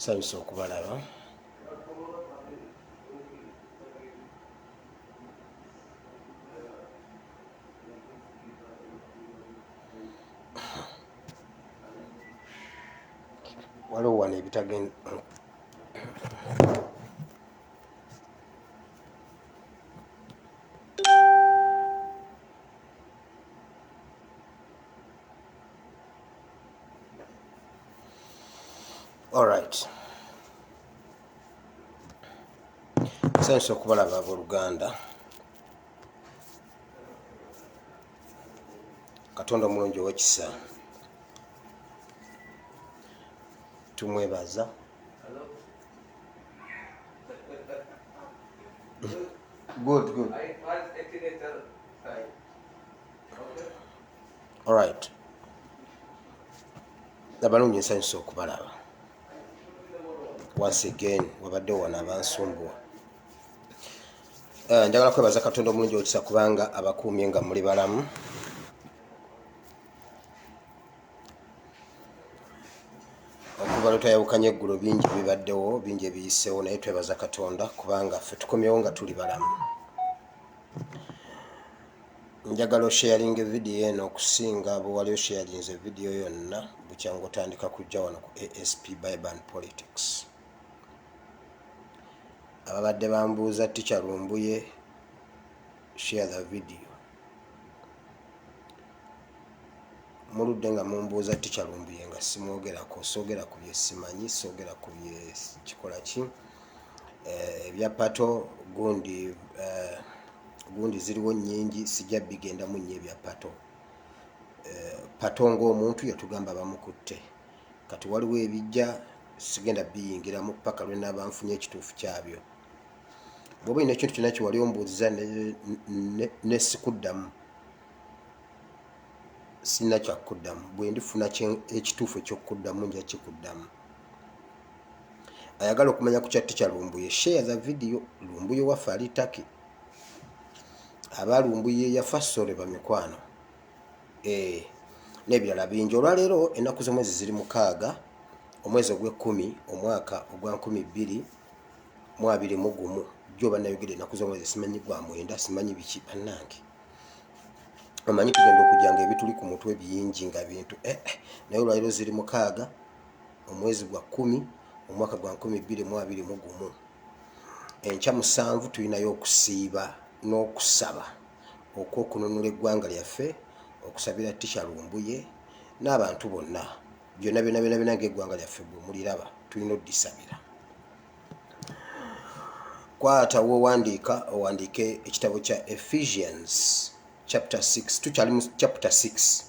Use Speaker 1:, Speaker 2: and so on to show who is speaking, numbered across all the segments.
Speaker 1: Nsanyuse okubalaba. Waliwo wano ebitagenda. Alright. Nsanyuse okubalaba abooluganda. Katonda omulungi ow'ekisa tumwebaza. Good, good. Alright. Abalungi nsanyuse okubalaba. Once again wabadde wano abansumbuwa. Njagala kwebaza Katonda omulungi owekisa kubanga abakuumye nga muli balamu. Okuva lwe twayawukanye eggulo bingi ebibaddewo, bingi ebiyiseewo naye twebaza Katonda kubanga ffe tukomyewo nga tuli balamu. Njagala osharinge vidiyo eno okusinga bwe wali osharinze vidiyo yonna bukyanga otandika kujja wano ku ASP Bible and Politics. Ababadde bambuuza Teacher Lumbuye share the video. Muludde nga mumbuuza Teacher Lumbuye nga simwogerako, soogera ku bye simanyi, soogera ku bye kikola ki. Ebya pato gundi gundi ziriwo nnyingi sijja bigendamu nnyo ebya pato. Pato ng'omuntu yatugamba bamukutte. Kati waliwo ebijja sigenda biyingiramu paka lwe naaba nfunye ekituufu kyabyo. Bw'oba olina ekintu kyonna kye wali ombuuziza ne sikuddamu sirina kyakuddamu. Bwe ndifuna ekituufu eky'okukuddamu nja kikuddamu. Ayagala okumanya ku kya Teacher Lumbuye share the video. Lumbuye waffe ali Turkey. Aba Lumbuye yafa sorry bamikwano. N'ebirala bingi. Olwaleero ennaku z'omwezi ziri 6 omwezi ogw'ekkumi omwaka ogwa 2021. Jjo bannayuganda ennaku z'omwezi simanyi gwa 9 simanyi biki bannange. Omanyi tugenda okujja nga ebituli ku mutwe bingi nga bintu naye olwaleero ziri 6 omwezi gwa 10 omwaka gwa 2021. Enkya 7 tulinayo okusiiba n'okusaba okw'okununula eggwanga lyaffe, okusabira Teacher Lumbuye n'abantu bonna. Byonna byonna byonna byonna ng'eggwanga lyaffe bwe muliraba tulina oddisabira. Kwata w'owandiika owandiike ekitabo kya Ephesians chapter 6. Tukyali mu chapter 6.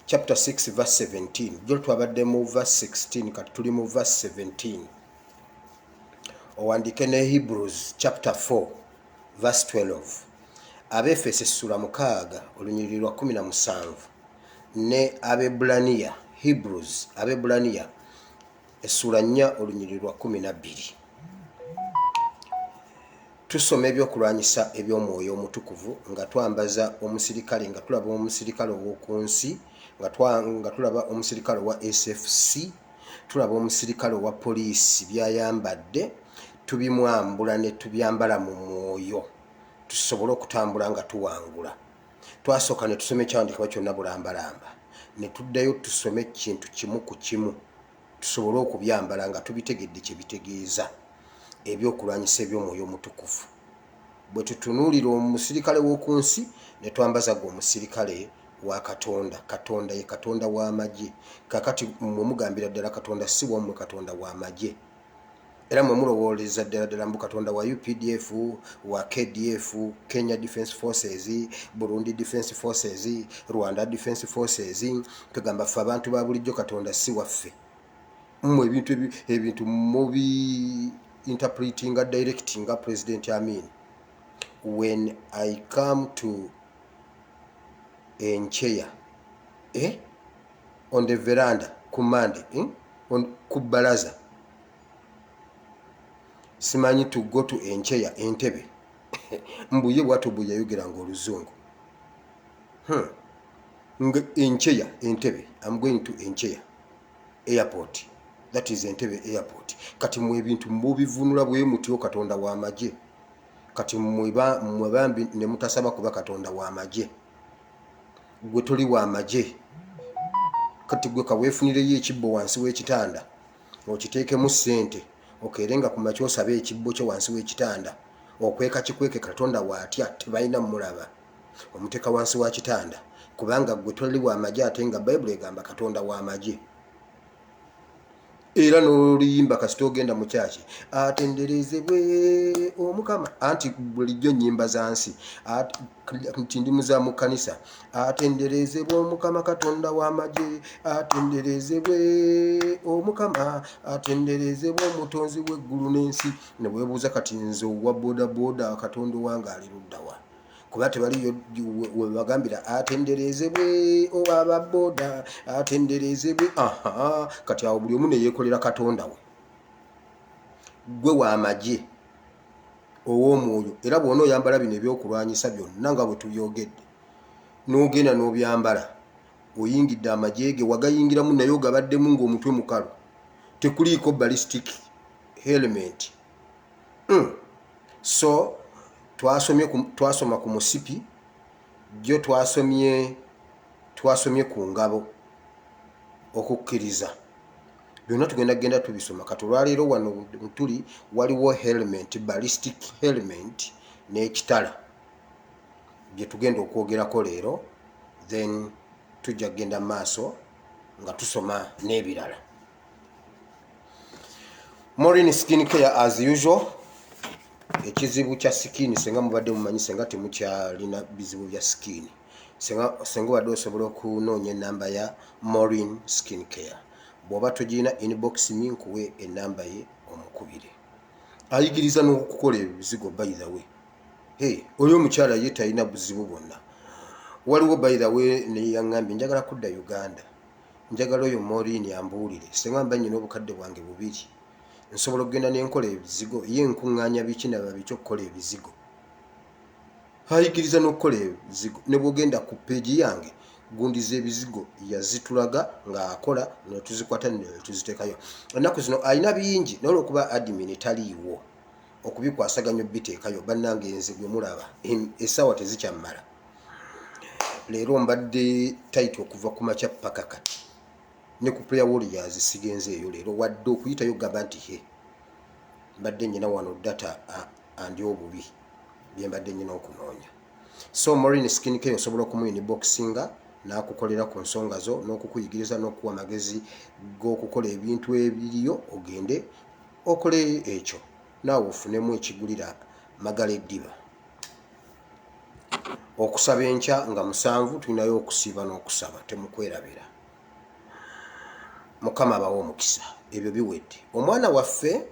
Speaker 1: Chapter 6 verse 17. Jjo twabadde mu verse 16 kati tuli mu verse 17. Owandiike ne Hebrews chapter 4 verse 12. Abeefeso essula 6 olunyiriri lwa 17 ne Abebbulaniya Hebrews Abebbulaniya essula 4 olunyiriri lwa 12. Tusoma ebyokulwanyisa eby'omwoyo omutukuvu nga twambaza omusirikale, nga tulaba omusirikale ow'oku nsi, nga tulaba omusirikale owa SFC, tulaba omusirikale owa poliisi by'ayambadde, tubimwambula ne tubyambala mu mwoyo tusobole okutambula nga tuwangula. Twasooka ne tusoma ekyawandiikibwa kyonna bulambalamba, ne tuddayo tusome kintu kimu ku kimu tusobole okubyambala nga tubitegedde kye bitegeeza ebyokulwanyisa eby'omwoyo omutukuvu. Bwe tutunuulira omusirikale w'oku nsi ne twambaza gwe omusirikale wa Katonda. Katonda ye Katonda w'amagye. Kaakati mmwe mugambira ddala Katonda si wammwe, Katonda w'amagye. Era mmwe mulowooleza ddala ddala mbu Katonda wa UPDF, wa KDF, Kenya Defence Forces, Burundi Defence Forces, Rwanda Defence Forces. Tugamba ffe abantu ba bulijjo Katonda si waffe. Mmwe ebintu mubi interpretinga direct nga President Amin. When I come to Encheya, on the veranda ku Monday, on, ku balaza simanyi to go to Encheya Entebbe. Mbuye bwatyo bwe yayogeranga oluzungu. Nga Encheya Entebbe, I'm going to Encheya airport. That is Entebbe Airport. Kati mwe ebintu mubivunula bwe mutyo. Katonda w'amagye. Kati mwe bambi ne mutasaba kuba Katonda w'amagye. Gwe toli w'amagye. Kati gwe kaweefunireyo ekibbo wansi w'ekitanda, okiteekemu ssente, okeere nga ku makya osabe ekibbo kyo wansi w'ekitanda, okweka kikweke. Katonda waatya tebalina mulaba, omuteeka wansi wa kitanda, kubanga gwe toli w'amagye, ate nga Bayibuli egamba Katonda w'amagye. Era n'oluyimba kasita ogenda mu kyaki, atenderezebwe Omukama, anti bulijjo nnyimba za nsi nti ndi muza mu kkanisa. Atenderezebwe Omukama Katonda w'amagye, atenderezebwe Omukama, atenderezebwe omutonzi w'eggulu n'ensi. Ne weebuuza, kati nze owa boodabooda, Katonda owange ali luddawa? Kuba tebaliyo webagambira atenderezebwe owaba boda, atenderezebwe. Aha, kati awo buli omu neyekolera katonda we. Gwe w'amagye ow'omwoyo, era bw'ona oyambala bino ebyokulwanyisa byonna nga bwe tubyogedde, n'ogenda n'obyambala, oyingidde amagye ge. Wagayingiramu naye ogabaddemu ng'omutwe mukalu, tekuliiko ballistic helmet. So twasomye twasoma ku musipi jjo, twasomye ku ngabo, okukkiriza. Byonna tugenda genda tubisoma. Kati olwaleero wano tuli waliwo helmet, ballistic helmet n'ekitala bye tugenda okwogerako leero. Then tujja kugenda mu maaso nga tusoma n'ebirala. Morin Skin Care, as usual. Ekizibu kya skin, senga mubadde mumanyi, senga temukyalina bizibu bya skin. Senga obadde osobola okunoonya enamba ya Morin Skin Care. Bw'oba togirina, inbox me nkuwe enamba ye omukubire. Ayigiriza n'okukola ebizigo. By the way, hey, oyo omukyala ye talina buzibu bwonna. Waliwo, by the way, neyaŋŋambye, njagala kudda Uganda, njagala oyo Morin ambuulire, senga mba nyina obukadde bwange bubiri, nsobola okugenda nenkola ebizigo? Ye nkuŋŋaanya biki naba biki okukola ebizigo? Ayigiriza n'okukola ebizigo. Ne bwogenda ku page yange, gundi z'ebizigo yazitulaga ng'akola, netuzikwata netuziteekayo. Ennaku zino alina bingi, naye olwokuba admin taliiwo okubikwasaganya obiteekayo. Bannange, nze gwe mulaba, essaawa tezikyammala. Leero mbadde tight okuva ku makya paka kati. Ne ku Prayer Warriors sigenze eyo leero wadde okuyitayo gamba nti he mbadde nyina wano data andi obubi bye mbadde nyina okunoonya. So Morin Skin Care, osobola okumuinboxinga n'akukolera ku nsonga zo n'okukuyigiriza n'okuwa amagezi g'okukola ebintu ebiriyo, ogende okole ekyo naawe ofunemu ekigulira magala eddiba. Okusaba enkya nga 7 tulinayo okusiiba n'okusaba, temukwerabira. Mukama abawe omukisa. Ebyo biwedde. Omwana waffe,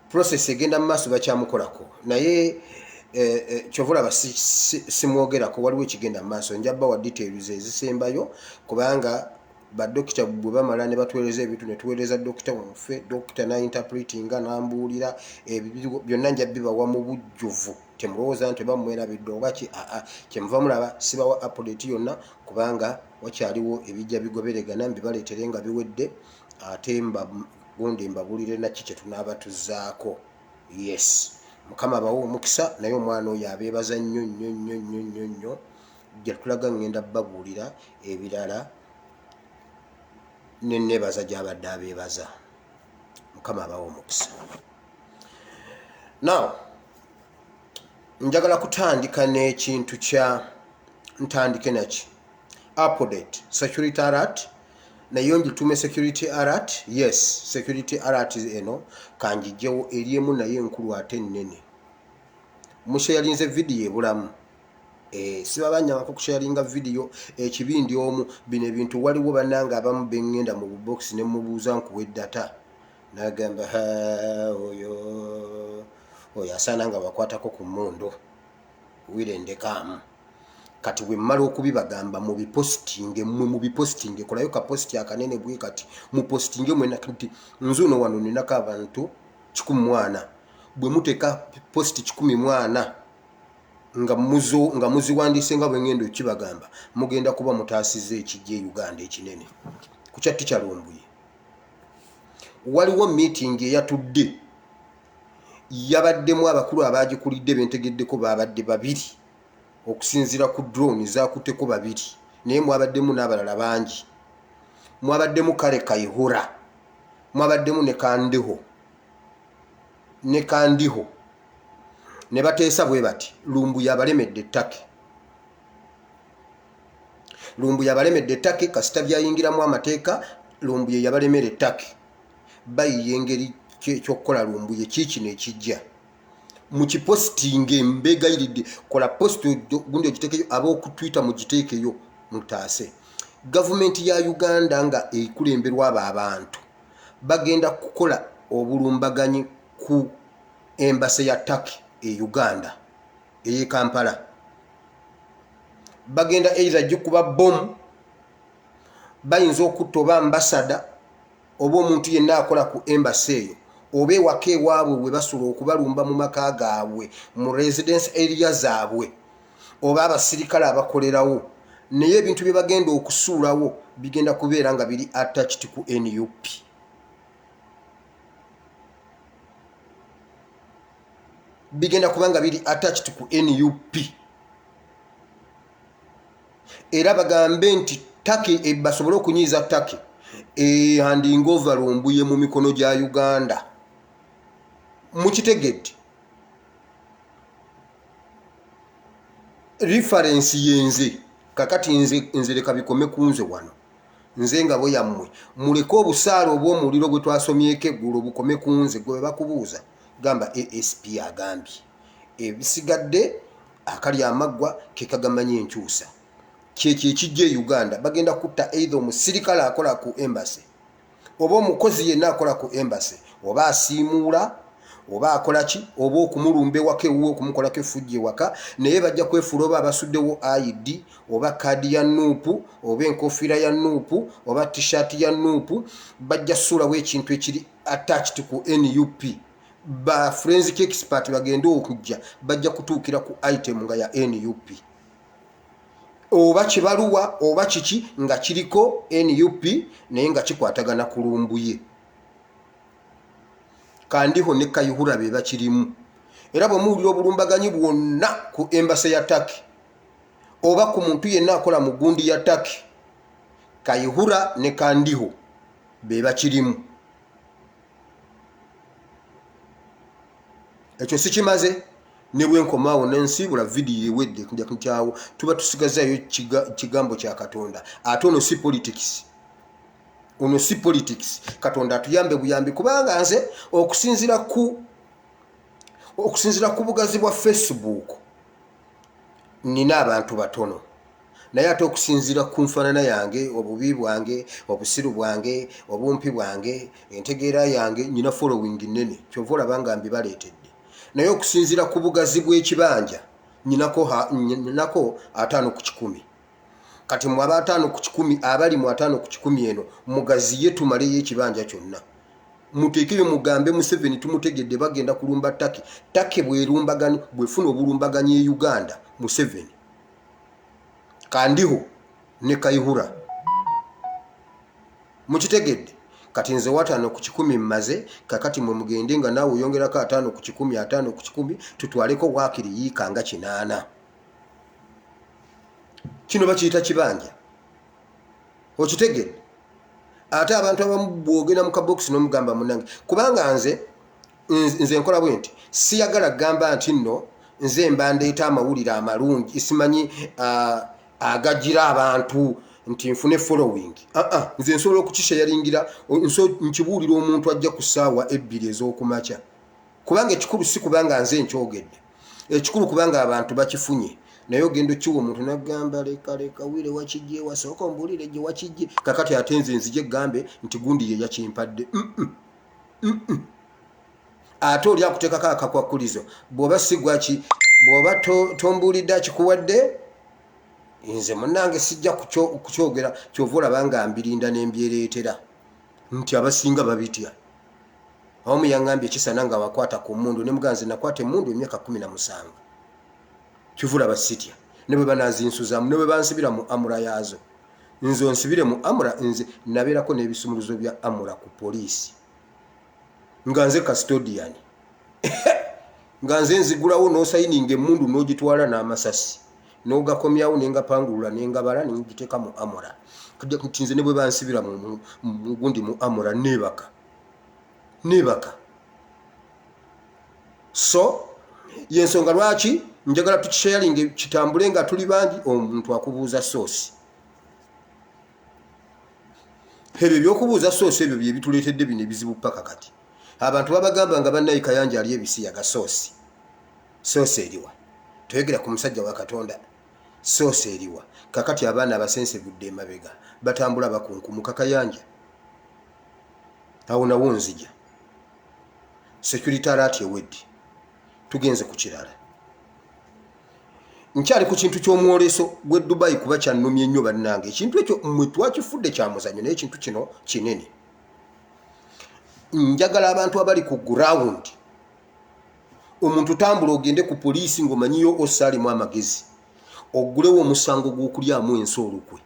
Speaker 1: process egenda mu maaso, bakyamukolako, naye kyova olaba simwogerako. Waliwo ekigenda mu maaso, nja bawa details ezisembayo, kubanga badokita bwe bamala ne batuweereza ebintu, ne tuweereza dokita waffe, dokita nainterpretinga nambuulira ebyo byonna, nja bibawa mu bujjuvu. Temulowooza nti bamwerabidde oba ki. Aa, kyemuva mulaba sibawa update yonna, kubanga wakyaliwo ebijja bigoberegana, mbibaleetere nga biwedde, ate gundi mbabuulire naki kyetunaaba tuzzaako. Yes, Mukama abawe omukisa. Naye omwana oyo abeebaza nnyo nnyo nnyo nnyo nnyo nnyo. Gye tulaga ngenda babuulira ebirala neneebaza gyabadde abeebaza. Mukama abawe omukisa. Now njagala kutandika n'ekintu kya, ntandike naki? Update security alert, naye ngitume security alert. Yes, security alert eno kanjijjewo eri emu, naye enkulu ate ennene. Musharinze vidiyo ebulamu. Sibabanyangako kusharinga vidiyo ekibindi omu. Bino ebintu waliwo bannange abamu beŋŋenda mu bubokisi ne mubuuza nkuwa eddata, nagamba oyo oyo asaana nga bakwatako ku mmundu wirendekaamu. Kati bwe mmala okubibagamba, mubipositinge mmwe, mubipositinge, kolayo kapositi akanene bwe kati, mupositinge mwena nti nzuno wano ninako abantu 140. Bwe muteeka post 140 nga muziwandiise nga bwe ngenda okibagamba, mugenda kuba mutaasizza ekijja e Uganda ekinene ku kya Teacher Lumbuye. Waliwo meeting eyatudde, yabaddemu abakulu abagikulidde bentegeddeko babadde babiri, okusinziira ku drone zakutteko babiri, naye mwabaddemu n'abalala bangi. Mwabaddemu Kale Kaihura, mwabaddemu ne Kandiho ne Kandiho, ne bateesa bwe bati: Lumbuye abalemedde ettake, Lumbuye abalemedde ettake, kasita byayingiramu amateeka. Lumbuye yabalemera ettake, bayiya engeri ekyokukola. Lumbuye kiikino ekijja mukipositinge, mbegayiridde, kola post gundi ogiteekeyo, ab'oku Twitter mugiteekeyo, mutaase gavumenti ya Uganda nga ekulemberwa abo abantu. Bagenda kukola obulumbaganyi ku embassy ya Turkey e Uganda ey'e Kampala. Bagenda either gikuba bomu, bayinza okutta oba ambassador oba omuntu yenna akola ku embassy eyo, oba ewaka ewaabwe we basula, okubalumba mu maka gaabwe, mu residence area zaabwe, oba abasirikale abakolerawo. Naye ebintu bye bagenda okusuulawo bigenda kubeera nga biri attached ku NUP. Bigenda kuba nga biri attached ku NUP, era bagambe nti Turkey, basobole okunyiiza Turkey ehanding over Lumbuye mu mikono gya Uganda. Mukitegedde? Reference yenze kakati nze leka bikome ku nze wano, nze ngabo yammwe. Muleke obusaala obw'omuliro bwe twasomyeko eggulo bukome ku nze. Gwe bakubuuza, gamba ASP agambye. Ebisigadde, akali amaggwa ke kagamanyi enkyusa. Kyekyo ekijja e Uganda. Bagenda kutta either omusirikale akola ku embassy oba omukozi yenna akola ku embassy, oba asiimuula oba akola ki, oba okumulumba ewaka ewuwe, okumukolako effujjo ewaka. Naye bajja kwefuula oba abasuddewo ID oba kaadi ya NUP oba enkofiira ya NUP oba T-shirt ya NUP. Bajja suulawo ekintu ekiri attached ku NUP. Ba forensic expert bagende okujja, bajja kutuukira ku item nga ya NUP, oba kibaluwa oba kiki nga kiriko NUP, naye nga kikwatagana ku Lumbuye, Kandiho ne Kayihura be bakirimu. Era bwe muwulira obulumbaganyi bwonna ku embassy ya Turkey oba ku muntu yenna akola mu gundi ya Turkey, Kayihura ne Kandiho be bakirimu. Ekyo sikimaze. Ne bwenkomaawo nensiibula vidiyo ewedde nkyawo, tuba tusigazayo kigambo kya Katonda. Ate ono si politics, ono si politics. Katonda atuyambe buyambi, kubanga nze okusinziira ku bugazi bwa Facebook nina abantu batono, naye ate okusinziira ku nfaanana yange, obubi bwange, obusiru bwange, obumpi bwange, entegeera yange, nyina following nene. Kyova olaba nga mbibaleetedde. Naye okusinziira ku bugazi bw'ekibanja nyinako 50 ku 100. Kati mwe aba 50 ku 100, abali mu 50 ku 100 eno, mugaziye tumaleyo ekibanja kyonna, muteekeyo, mugambe Museveni tumutegedde, bagenda kulumba Turkey. Turkey bwerumbagani, bwefuna obulumbaganyi e Uganda, Museveni, Kandiho ne Kayihura. Mukitegedde? Kati nze 50 ku 100 mmaze. Kakati mwe mugende nga naawe oyongerako 50 ku 100, 50 ku 100, tutwaleko waakiri yiika nga 80. Kino bakiyita kibanja. Okitegedde? Ate abantu abamu bwogenda mu kabokisi n'omugamba, munange, kubanga nze nkola bwe nti, siyagala kugamba nti nno nze mba ndeeta amawulire amalungi, simanyi agagira abantu nti nfune following. Aa, nze nsobola okukisharingira, nkibuulira omuntu ajja ku ssaawa 2 ez'okumakya, kubanga ekikulu si kubanga nze nkyogedde, ekikulu kubanga abantu bakifunye. Naye ogenda okiwa omuntu nagamba, "Leka, leka, wire wakijje, wasooka ombuulire gye wakijje." Kakati ate nze nzije gambe nti gundi ye yakimpadde. Ate oli akuteekako akakwakulizo bw'oba si gwaki, bw'oba tombuulidde akikuwadde, nze munnange sijja kukyogera. Kyova olaba nga mbirinda nembyereetera nti abasinga babitya. Awamu yaŋŋambye ekisana nga wakwata ku mundu, ne muganzi nakwata emundu emyaka 17. Kyova olaba sitya, ne bwe banazinsuzaamu, ne bwe bansibira mu armour yaazo, nze onsibire mu armour. Nze nabeerako n'ebisumuluzo bya armour ku poliisi. Nga nze custodian, nga nze nzigulawo n'osayininga emmundu n'ogitwala n'amasasi n'ogakomyawo, nengapangulula, nengabala, nengiteeka mu armoury. Nti nze ne bwe bansibira mugundi mu armoury, neebaka, neebaka. So yensonga lwaki njagala tukisharinge, kitambule nga tuli bangi. Omuntu akubuuza source, ebyo ebyokubuuza source, ebyo byebituleetedde bino ebizibu paka kati. Abantu babagamba nga bannayi Kayanja ali ebisiyaga. Source, source eriwa? Toyogera ku musajja wa Katonda, source eriwa? Kakati abaana abasensebudde emabega batambula bakunkumuka Kayanja. Awo nawo nzija. Security alert ewedde, tugenze ku kirala. Nkyali ku kintu ky'omwoleso gw'e Dubai, kuba kyannumye nnyo bannange. Ekintu ekyo mmwe twakifudde kya muzannyo, naye ekintu kino kinene. Njagala abantu abali ku ground, omuntu tambula ogende ku poliisi ng'omanyiyo ossaalimu amagezi, oggulewo omusango gw'okulyamu ensi olukwe,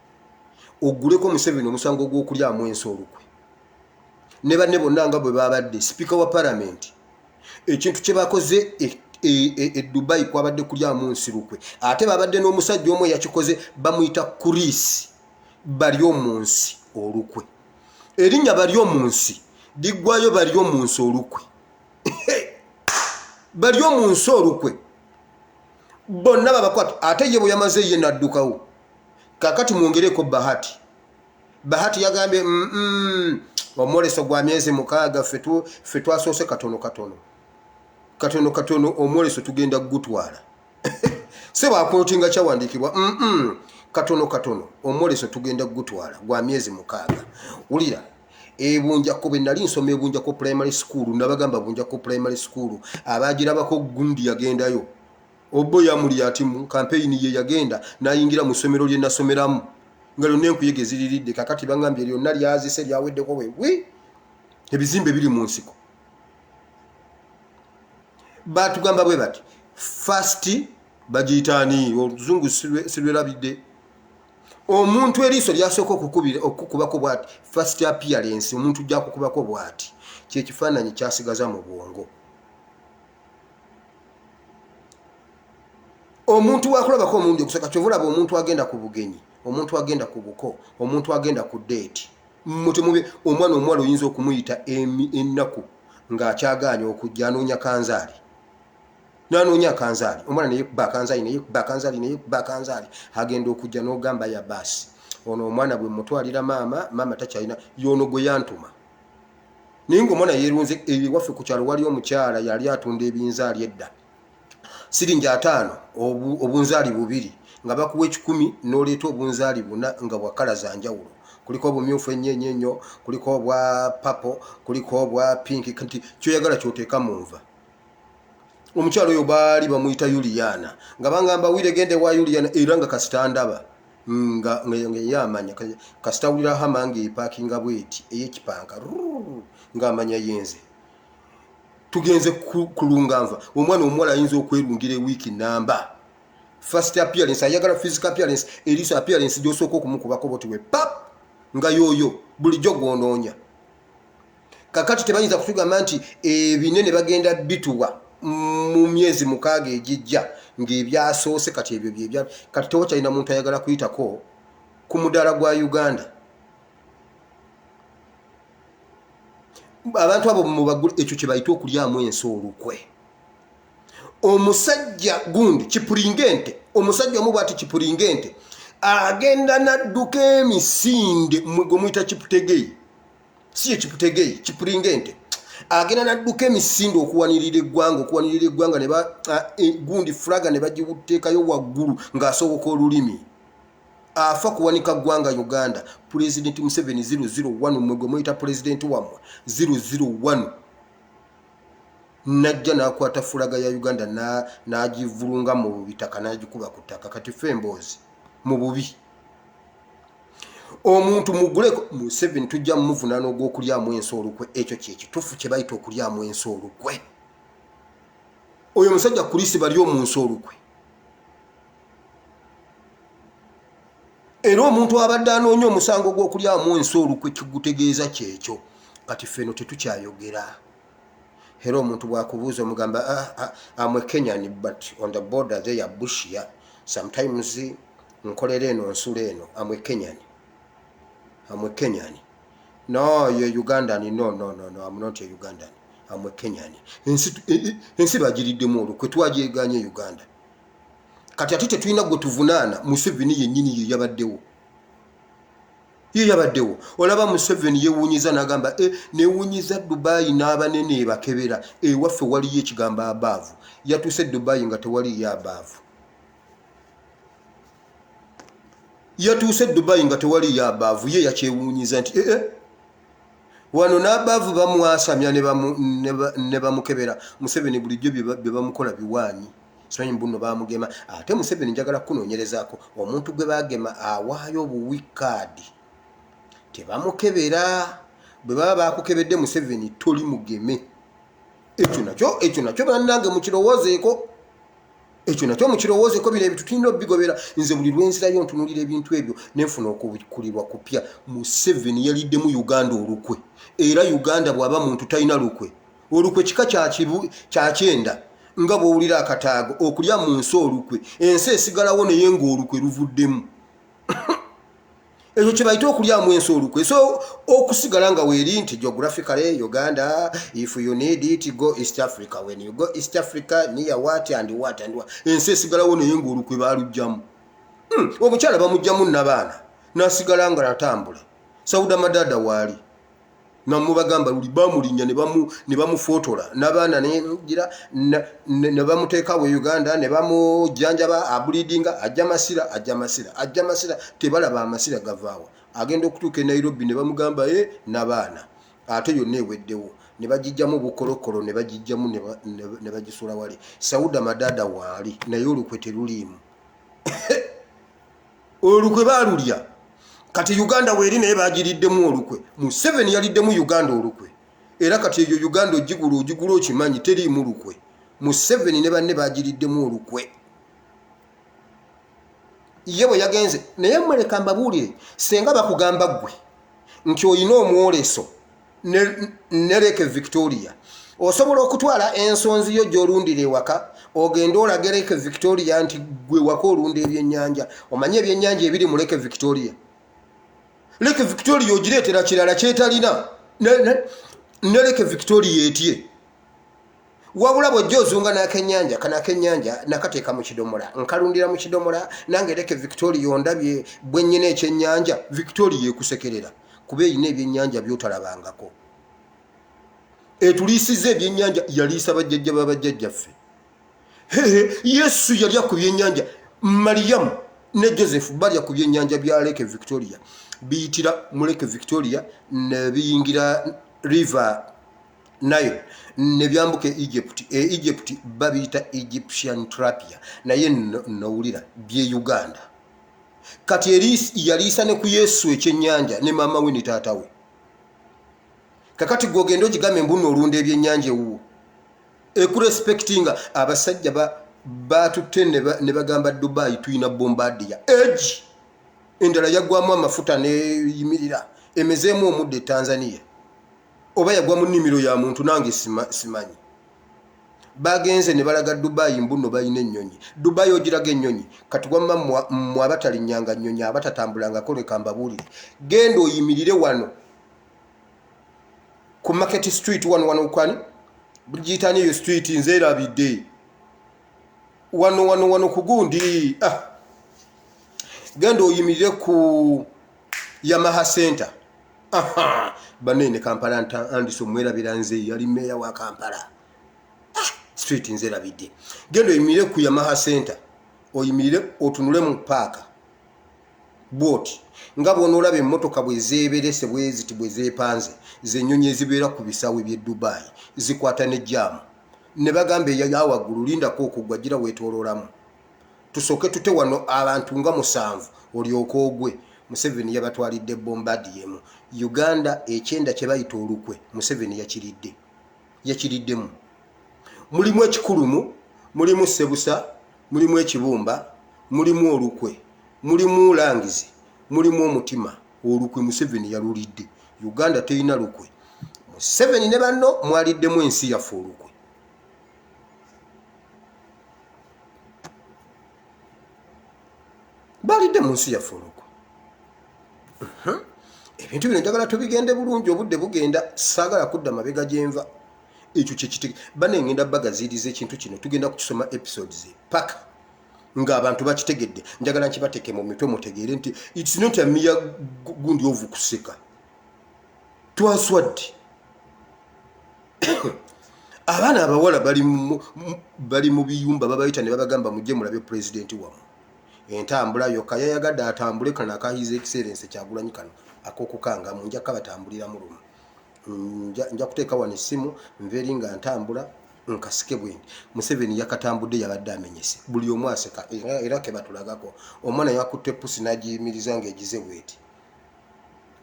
Speaker 1: ogguleko Museveni omusango gw'okulyamu ensi olukwe ne banne bonna nga bwe babadde sipiika wa palamenti. Ekintu kye bakoze e Dubai kwabadde kulyamu nsi lukwe. Ate babadde n'omusajja omu eyakikoze, bamuyita Chris bali omunsi olukwe. Erinnya bali omunsi liggwayo, bali omunsi olukwe, bali omunsi olukwe, bonna babakwata. Ate ye bwe yamaze ye n'addukawo. Kakati mwongereko Bahati. Bahati yagambye, "Omwoleso gwa myezi 6, ffe twasoose katono katono katono katono, omwoleso tugenda kugutwala." Se bwakotinga kyawandiikibwa, "Katono katono omwoleso tugenda kugutwala, gwa myezi 6." Wulira, ebunjako bwe nali nsoma Ebunjako Primary School, nabagamba Bunjako Primary School abagirabako, gundi yagendayo obo yamuli ati mu kampeyini ye yagenda n'ayingira mu ssomero lye nasomeramu nga lyonna enkuyege ziriridde. Kakati baŋambye lyonna lyazise, lyaweddeko bwe ebizimbe biri mu nsiko. Batugamba bwe bati, first bagiyitaani, oluzungu sirwerabidde, omuntu eriiso lyasooka okukubako bwati, first appearance, omuntu gyakukubako bwati, kyekifaananyi kyasigaza mu bwongo. Omuntu wakulabako omulundi ogusooka, kyova olaba omuntu agenda ku bugenyi, omuntu agenda ku buko, omuntu agenda ku date, mutemube omwana omuwala oyinza okumuyita ennaku ng'akyagaanya okujja, anoonya kanzaali, nanoonya akanzaali. Omwana neyekuba akanzaali, neyekuba akanzaali, neyekuba akanzaali, agenda okujja n'ogamba, "Ya baasi, ono omwana bwe mutwalira maama, maama takyalina yono gwe yantuma." Naye ngaomwana yerunze. Ewaffe ku kyalo wali omukyala yali atunda ebinzaali edda, siringi 50 obunzaali bubiri, nga bakuwa 100 n'oleeta obunzaali buna nga bwa colour za njawulo. Kuliko obumyufu ennyo ennyo ennyo, kuliko obwa purple, kuliko obwa pink, nti kyoyagala kyoteeka mu nva. Omukyalo oyo baali bamuyita Yuliana, nga bangamba, "Wire, gende wa Yuliana." Era nga kasita ndaba nga yamanya, kasita wulira Hummer nga epakinga bweti ey'ekipanka, ng'amanya yenze. Tugenze kulunganva. Omwana omuwala ayinza okwerungira ewiiki namba. First appearance, ayagala physical appearance, eriiso appearance gyosooka okumukubako boti we pap, nga yoyo bulijjo gwonoonya. Kakati tebayinza kutugamba nti ebinene bagenda bituwa mu myezi 6 egijja ng'ebyasoose. Kati ebyo byebya kati tewakyalina muntu ayagala kuyitako ku mudaala gwa Uganda. Abantu abo mubagule, ekyo kye bayita okulyamu ensi olukwe. Omusajja gundi kipulinga ente, omusajja omu bwati kipulinga ente, agenda nadduka emisinde gwe muyita kiputegeyi, si ye kiputegeyi, kipulinga ente, agenda nadduka emisinde okuwanirira eggwanga, okuwanirira eggwanga ne gundi flag ne bagiwuteekayo waggulu ng'asoboka olulimi, afa kuwanika ggwanga Uganda. Pulezidenti Museveni 001, mwe gwe muyita pulezidenti wammwe 001, najja n'akwata flag ya Uganda n'agivulunga mu bitaka, n'agikuba ku ttaka. Kati fe emboozi mu bubi, omuntu muguleko Museveni, tujja mumuvunaana ogw'okulyamu ensi olukwe. Ekyo kyekituufu kye bayita okulyamu ensi olukwe. Oyo omusajja Kulisi bali omunsi olukwe. Era omuntu abadde anoonya omusango gw'okulyamu ensi olukwe, kigutegeeza kyekyo. Kati ffeno tetukyayogera. Era omuntu bwakubuuza omugamba, "Ah, ah, am a Kenyan, but on the border there, Busia, sometimes nkolera eno, nsula eno. Am a Kenyan, am a Kenyan." "No, ye Ugandan." "No, no, no, no, I'm not a Ugandan, I'm a Kenyan." Ensi bagiriddemu olukwe, twagyeganye Uganda. Kati ate tetulina gwe tuvunaana, Museveni yennyini ye yabaddewo, ye yabaddewo. Olaba Museveni yewunyiza n'agamba, "E, newunyiza Dubayi n'abanene ebakebera, ewaffe waliyo ekigambo abaavu." Yatuuse Dubayi nga tewaliyo abaavu. Yatuuse Dubayi nga tewaliyo abaavu. Ye yakyewunyiza nti ee, eh, wano n'abaavu bamwasamya ne bamukebera. Museveni bulijjo bye bamukola biwaanyi. Simanyi mbuno bamugema. Ate Museveni njagala kunoonyerezaako omuntu gwe bagema awaayo obuwi kaadi, tebamukebera. Bwe baba bakukebedde, Museveni, toli mugeme. Ekyo nakyo bannange mukirowoozeeko, ekyo nakyo mukirowoozeko. Bino ebintu tulina obigobera. Nze buli lwenzirayo ntunulira ebintu ebyo nenfuna okubikulirwa kupya. Museveni yaliddemu Uganda olukwe. Era Uganda bw'aba muntu talina lukwe. Olukwe kika kyakyenda nga bw'owulira akataago okulya mu nsi olukwe, ensi esigalawo naye ng'olukwe luvuddemu. Ekyo kyebayita okulyamu ensi olukwe. So okusigala nga weeri nti geographically Uganda, if you need it, go East Africa. When you go East Africa, near what and what and what, ensi esigalawo naye ngaolukwe balugjamu. Omukyala bamugjamu nabaana nasigala nga natambula. Sauda Madada waali namubagamba luli bamulinya ne bamufotola n'abaana negira ne bamuteekawo e Uganda ne bamujanjaba, abulidinga, ajja masira, ajja masira, ajja masira, tebalaba amasira gavaawa. Agenda okutuuka e Nairobi ne bamugamba e n'abaana ate yonna eweddewo, ne bagijjamu bukolokolo, ne bagijjamu ne bagisula wali. Sauda Madada waali naye olukwe teruliimu, olukwe baalulya. Kati Uganda weeri naye bagiriddemu olukwe. Museveni yaliddemu Uganda olukwe. Era kati eyo Uganda ogigula, ogigula okimanyi teriimu lukwe. Museveni ne banne bagiriddemu olukwe. Ye bwe yagenze naye mmwereka mbabuulire, senga bakugamba ggwe nti olina omwoleso ne Lake Victoria, osobola okutwala ensonzi yo gy'olundira ewaka ogende olage Lake Victoria nti gwe waka olunda ebyennyanja, omanye ebyennyanja ebiri mu Lake Victoria. Lake Victoria ogireetera kirala kyetalina ne Lake Victoria etye. Wabula bwojja ozunga n'akennyanja kano, akennyanja nakateeka mu kidomola, nkalundira mu kidomola, nange Lake Victoria ondabye bwe nnyina ekyennyanja. Victoria ekusekerera kuba erina ebyennyanja byotalabangako. Etuliisiza ebyennyanja, yaliisa bajjajja babajjajjaffe. Yesu yalya ku byennyanja, Mariyamu ne Joseph balya ku byennyanja bya Lake Victoria. Biyitira mu Lake Victoria ne biyingira River Nile ne byambuka e Egypt. E Egypt babiyita Egyptian tilapia, naye nowulira bye Uganda. Kati yaliisa ne ku Yesu ekyennyanja ne maama we ne taata we. Kakati gwogenda ogigambe mbuno olunda ebyennyanja ewuwo, ekurespectinga. Abasajja batutte ne bagamba Dubai tulina Bombardier egi endala yagwamu amafuta neyimirira emezeemu omuddo e Tanzania, oba yagwa mu nnimiro ya muntu, nange simanyi. Bagenze ne balaga Dubayi mbuno balina ennyonyi. Dubayi ogiraga ennyonyi. Kati wamma mmwe abatalinnyanga nnyonyi, abatatambulangako, leka mbabuulire. Genda oyimirire wano ku Market Street wano, wano kwani giyitani eyo street, nze erabidde, wano wano wano ku gundi, ah. Genda oyimirire ku Yamaha Center. Banene Kampala andise omwerabira, nze yali meeya wa Kampala. Ah, street nze erabidde. Genda oyimirire ku Yamaha Center, oyimirire otunule mu paaka bwoti nga bwonoolaba emmotoka bwe zeeberese bwe ziti bwe zeepanze, zenyonyi ezibeera ku bisaawe by'e Dubayi zikwata ne jaamu ne bagamba eyawaggulu lindako okugwa gira weetooloolamu, tusooke tute wano abantu nga 7 olyoke ogwe. Museveni yabatwalidde Bombardier emu. Uganda ekyenda kye bayita olukwe Museveni yakiridde, yakiriddemu. Mulimu ekikulumu, mulimu sebusa, mulimu ekibumba, mulimu olukwe, mulimu langizi, mulimu omutima. Olukwe Museveni yalulidde. Uganda terina lukwe. Museveni ne banno mwaliddemu ensi yaffe olukwe. Balidde mu nsi yaffe olukwe. Mhm. Ebintu bino njagala tubigende bulungi, obudde bugenda, saagala kudda mabega gyenva. Ekyo kyekitege bane ngenda bagaziiriza ekintu kino, tugenda kukisoma episodes paka ng'abantu bakitegedde. Njagala nkibateeke mu mitwe mutegeere nti its not a mere gundi ovu kuseka. Twaswadde abaana abawala bali mu biyumba babayita ne babagamba mujje mulabe pulezidenti wammwe. Entambula yokka yayagadde atambule kano aka His Excellency Kyagulanyi kano ak'okukangamu, nja kabatambuliramu lumu. Nja kuteeka wano essimu nve eri nga ntambula nkasike bwendi. Museveni yakatambudde yabadde amenyese buli omu aseka era kebatulagako omwana yakutte pusi n'agiyimiriza ng'egize bweti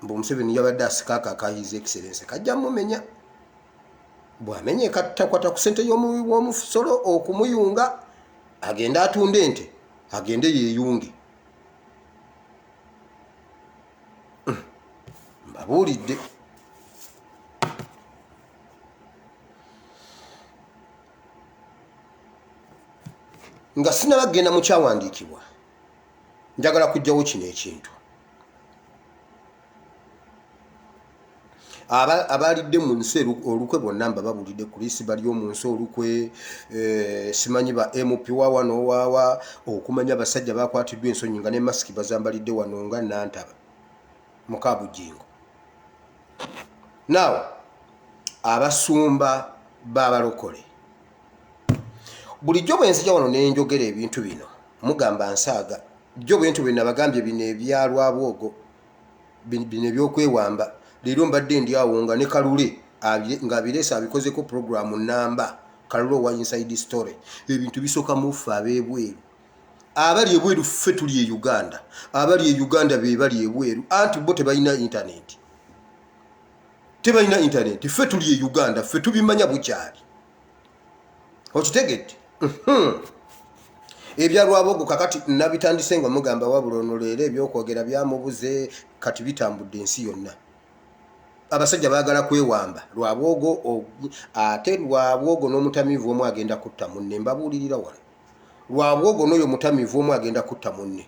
Speaker 1: mbu Museveni yabadde asika ako aka His Excellency kajja mumenya bw'amenya ekattakwata ku ssente y'omuwi w'omusolo okumuyunga agende atunde ente agende yeeyunge. Mbabuulidde nga sinaba kugenda mu kyawandiikibwa, njagala kujjawo kino ekintu. Abalidde mu nsi olukwe bonna mbababulidde. Kulisi bali omu nsi olukwe, eh, simanyi ba mp wawa nowawa okumanya abasajja bakwatiddwa ensonyi nga ne masiki bazambalidde wano nga Nantaba Mukabujingo. Now abasumba b'abalokole, bulijjo bwe nzija wano nenjogera ebintu bino mugamba nsaaga. Jjo bwentyo bwe nabagambye bino ebyalwabwogo bino ebyokwewamba. Leero mbadde ndi awo nga ne Kalule ng'abireese abikozeko puroguramu namba. Kalule owa Inside Story. Ebintu bisooka muffe ab'ebweru, abali ebweru. Ffe tuli e Uganda, abali e Uganda be bali ebweru, anti bo tebalina intaneti, tebalina intaneti. Ffe tuli e Uganda, ffe tubimanya bukyali. Okitegedde? Mhm. Ebya Lwabogo kakati nabitandise nga mugamba wabula ono leero ebyokwogera byamubuze. Kati bitambudde ensi yonna, abasajja baagala kwewamba Lwabwogo, ate Lwabwogo n'omutamiivu omu agenda kutta munne. Mbabuulirira wano, Lwabwogo n'oyo mutamiivu omu agenda kutta munne.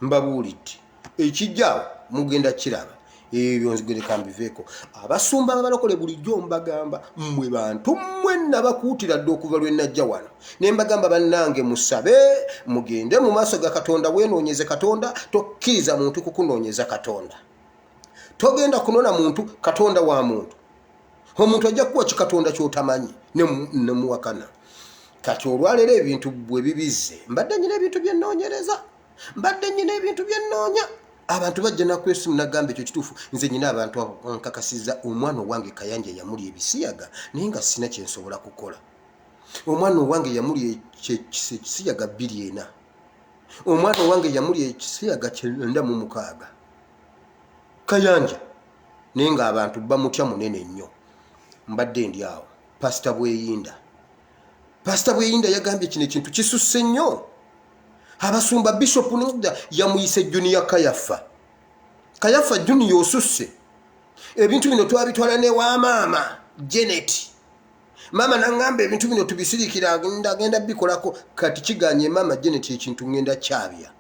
Speaker 1: Mbabuulidde ekijjaawo mugenda kiraba. Ebyo nzigwereka mbiveeko. Abasumba babalokole bulijjo mbagamba, mmwe bantu mmwe nabakuutira dde okuva lwe najja wano ne mbagamba, bannange musabe, mugende mu maaso ga Katonda, weenoonyeze Katonda. Tokkiriza muntu kukunoonyeza Katonda, togenda kunona muntu Katonda wa muntu. Omuntu ajja kukuwa kikatonda kyotamanyi nemuwakana. Kati olwaleero ebintu bwe bibizze, mbadde nyina ebintu byenoonyereza, mbadde nyina ebintu byenoonya. Abantu bajja nakwesimu nagamba ekyo kituufu. Nze nyina abantu nkakasiza omwana owange Kayanja yamuli ebisiyaga, naye nga sina kyensobola kukola. Omwana owange yamuli ekisiyaga 24, omwana owange yamuli ekisiyaga 96 Kayanja, naye ng'abantu bamutya munene nnyo. Mbadde ndi awo, Pasita Bweyinda, Pasita Bweyinda yagambye kino ekintu kisusse nnyo. Abasumba, Bishop Nida yamuyise Junior Kayafa. Kayafa Junior, osusse ebintu bino. Twabitwala ne wa maama Janet, maama naŋŋamba ebintu bino tubisirikira, agenda bikolako. Kati kiganye maama Janet, ekintu ŋŋenda kyabya.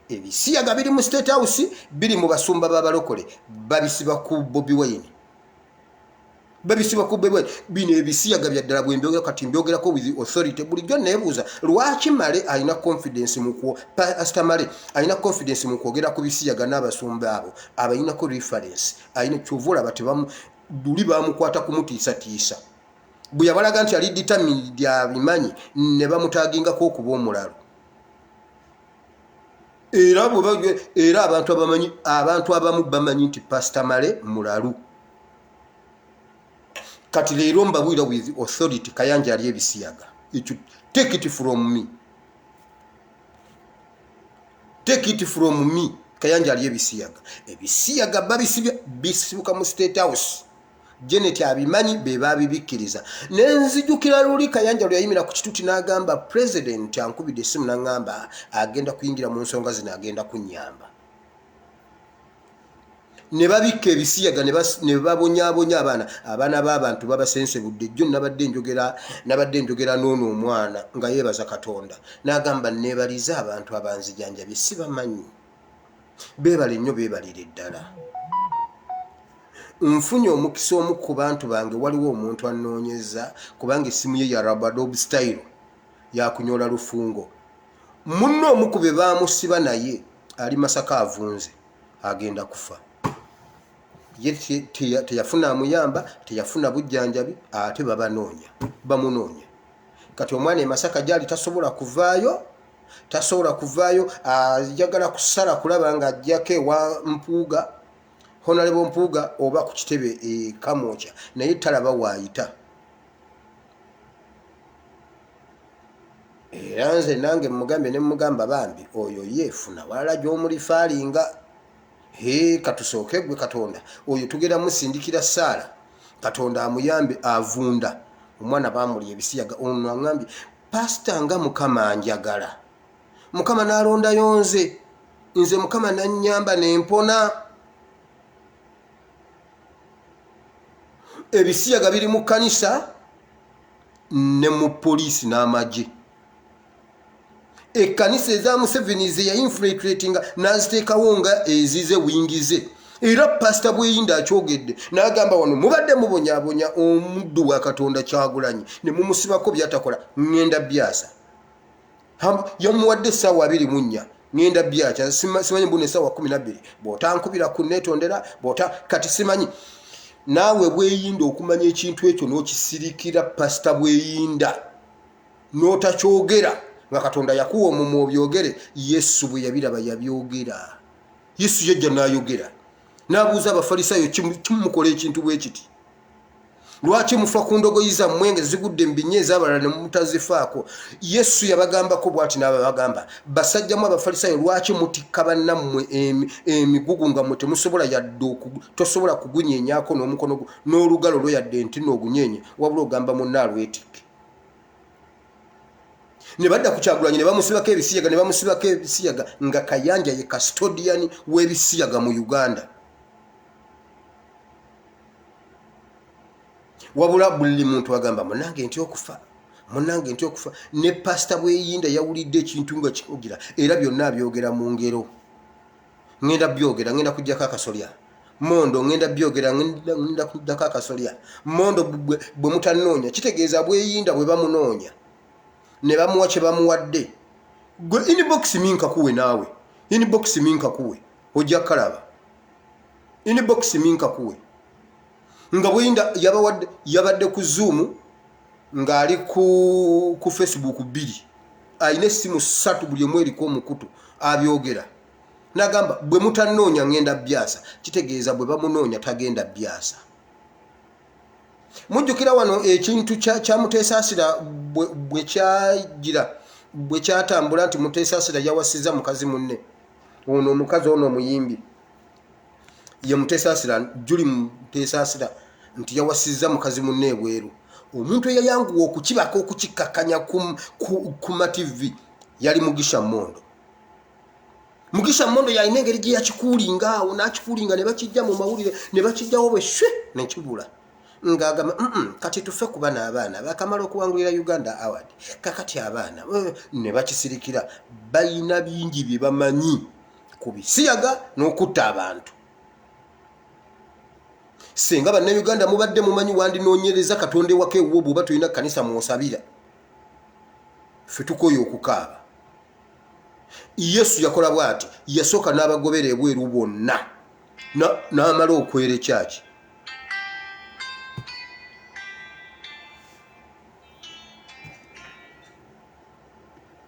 Speaker 1: Ebisiyaga biri mu State House, biri mu basumba b'abalokole, babisiba ku Bobi Wine, babisiba ku Bobi Wine. Bino ebisiyaga bya ddala. Bwe mbyogera kati mbyogerako with authority. Bulijjo neebuuza lwaki Male alina confidence mu kwo, Pastor Male alina confidence mu kwogera ku bisiyaga n'abasumba abo abayinako reference alina. Kyova olaba tebamu luli bamukwata kumutiisatiisa bwe yabalaga nti ali determined abimanyi, ne bamutagingako okuba omulalu. Era era abantu abamanyi, abantu abamu bamanyi nti Pastor Male mulalu. Kati leero mbabwira with authority, Kayanja ali ebisiyaga. Ekyo take it from me, take it from me, Kayanja ali ebisiyaga. Ebisiyaga babisibya, bisibuka mu State House. Janet abimanyi, be babibikkiriza. Nenzijukira luli Kayanja lwe yayimira ku kituti n'agamba president ankubidde essimu n'aŋŋamba agenda kuyingira mu nsonga zino, agenda kunnyamba. Ne babikka ebisiyaga ne babonyabonya abaana. Abaana b'abantu babasensebudde. Jjo nabadde njogera, nabadde njogera n'ono omwana nga yeebaza Katonda, n'agamba neebalize abantu abanzijanjabye, sibamanyi, beebale nnyo, beebalire ddala. Nfunye omukisa omu ku bantu bange, waliwo omuntu annoonyeza kubanga essimu ye ya rabadob style yakunyola lufungo. Munno omu ku be baamusiba naye ali Masaka avunze, agenda kufa. Ye teyafuna amuyamba, teyafuna bujjanjabi, ate babanoonya, bamunoonya. Kati omwana e Masaka gyali tasobola kuvaayo, tasobola kuvaayo, ayagala kusala kulaba nga ajjako ewa Mpuuga, Honalebo Mpuuga, oba ku kitebe e Kamwokya, naye talaba waayita. Era nze nange mugambye ne mugamba, bambi oyo yeefuna walala gy'omulifaalinga. He, katusooke gwe Katonda oyo tugenda musindikira saala, Katonda amuyambe. Avunda omwana bamulya ebisiyaga. Ono aŋambye, pasita, nga Mukama anjagala, Mukama n'alondayo nze, nze Mukama nannyamba nempona. Ebisiyaga biri mu kkanisa ne mu poliisi n'amagye. Ekkanisa eza Museveni ze yainfiltratinga n'aziteekawo nga ezize wingize. Era Pasita Bweyinda akyogedde n'agamba, wano mubadde mubonyabonya omuddu wa Katonda Kyagulanyi ne mumusibako byatakola, ŋŋenda byasa. Yamuwadde essaawa 24, ŋŋenda byakya. Simanyi mbuna essaawa 12 bw'otankubira ku neetondera bw'ota kati simanyi naawe Bweyinda okumanya ekintu ekyo n'okisirikira. Pasita Bweyinda, n'otakyogera nga Katonda yakuwa omumwa obyogere. Yesu bwe yabiraba yabyogera. Yesu yajja n'ayogera n'abuuza Abafalisaayo, kimumukola ekintu bwe kiti, lwaki mufa ku ndogoyi zammwe nga zigudde mu binnya, ez'abalala ne mutazifaako? Yesu yabagambako bw'ati n'ababagamba, basajjamu Abafalisaayo, lwaki mutikka bannammwe emigugu nga mmwe temusobola yadde tosobola kugunyenyaako n'omukono n'olugalo lwo yadde nti n'ogunyenye, wabula ogamba munna alwetikke? Ne badda ku Kyagulanyi ne bamusibako ebisiyaga, ne bamusibako ebisiyaga nga Kayanja ye custodian w'ebisiyaga mu Uganda. Wabula buli muntu agamba, munange nti okufa, munange nti okufa. Ne Pasita Bweyinda yawulidde ekintu nga kikugira, era byonna abyogera mu ngero. Ŋŋenda byogera, ŋŋenda kujjako akasolya mondo, ŋŋenda byogera, ŋŋenda kujjako akasolya mondo. Bwe mutanoonya kitegeeza Bweyinda bwe bamunoonya ne bamuwa kye bamuwadde. Gwe inbox minkakuwe, naawe inbox minkakuwe, ojja kalaba inbox minkakuwe nga Bweyinda yabawadde. Yabadde ku Zoom ng'ali ku Facebook bbiri, alina essimu ssatu, buli emu eriko omukutu, abyogera nagamba, bwe mutanoonya ŋŋenda byasa. Kitegeeza bwe bamunoonya tagenda byasa. Mujjukira wano ekintu kya Muteesaasira bwe kyagira, bwe kyatambula nti Muteesaasira yawasiza mukazi munne ono, omukazi ono omuyimbi ye Muteesaasira, Juli Muteesaasira, nti yawasiza mukazi munne ebweru. Omuntu eyayanguwa okukibaka, okukikkakkanya ku mativi yali Mugisha Mondo. Mugisha Mondo yalina engeri gye yakikuulinga awo, n'akikuulinga ne bakijja mu mawulire, ne bakijjawo bwe shwe nekibula, ng'agamba, kati tufe kuba n'abaana bakamala okuwangulira Uganda Award, kakati abaana eh," ne bakisirikira. Balina bingi bye bamanyi ku bisiyaga n'okutta abantu. Singa Bannayuganda mubadde mumanyi, wandinoonyereza Katonda ewaka ewuwo bw'oba tolina kkanisa mw'osabira. Ffe tukoye okukaaba. Yesu yakola bw'ati, yasooka n'abagobera ebweru bonna, n'amala okwera ekyaki.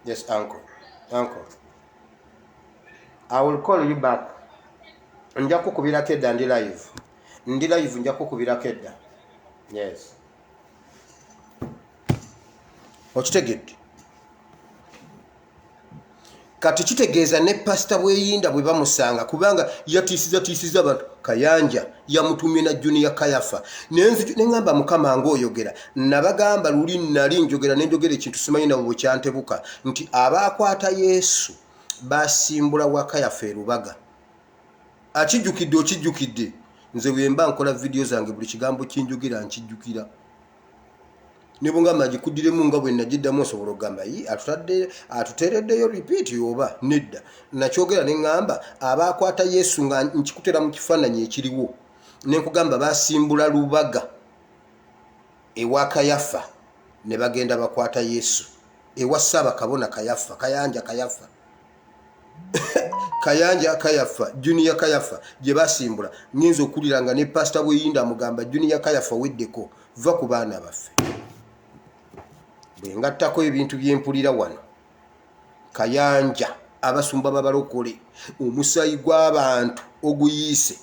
Speaker 1: Yes, uncle. Uncle, I will call you back. Nja kukubirako edda, ndi live. Ndi live, nja kukubirako edda. Yes. Okitegedde? Kati kitegeeza ne Pasita Bweyinda bwe bamusanga, kubanga yatiisiza tiisiza abantu. Kayanja yamutumye na Junior Kayafa. Nenzijo neŋŋamba, Mukama ng'oyogera. Nabagamba luli nali njogera, nenjogera ekintu simanyi nabo bwe kyantebuka, nti abaakwata Yesu basimbula wa Kayafa e Lubaga. Akijjukidde, okijjukidde. Nze bwemba nkola vidiyo zange, buli kigambo kinjogera nkijjukira, ne bwengamba ngikuddiremu nga bwe nagiddamu, osobola okugamba yi atutadde atuteereddeyo repeat oba nedda. Nakyogera ne ŋŋamba abaakwata Yesu, nga nkikutera mu kifaananyi ekiriwo, ne nkugamba basimbula Lubaga ewa Kayafa ne bagenda bakwata Yesu ewa Ssaabakabona Kayafa, Kayanja Kayafa, Kayanja Kayafa, Junior Kayafa gye basimbula. Nyinza okuwulira nga ne Pasita Bweyinda amugamba, "Junior Kayafa, weddeko, va ku baana baffe." Bwe ngattako ebintu byempulira wano, Kayanja, abasumba babalokole, omusaayi gw'abantu oguyiise,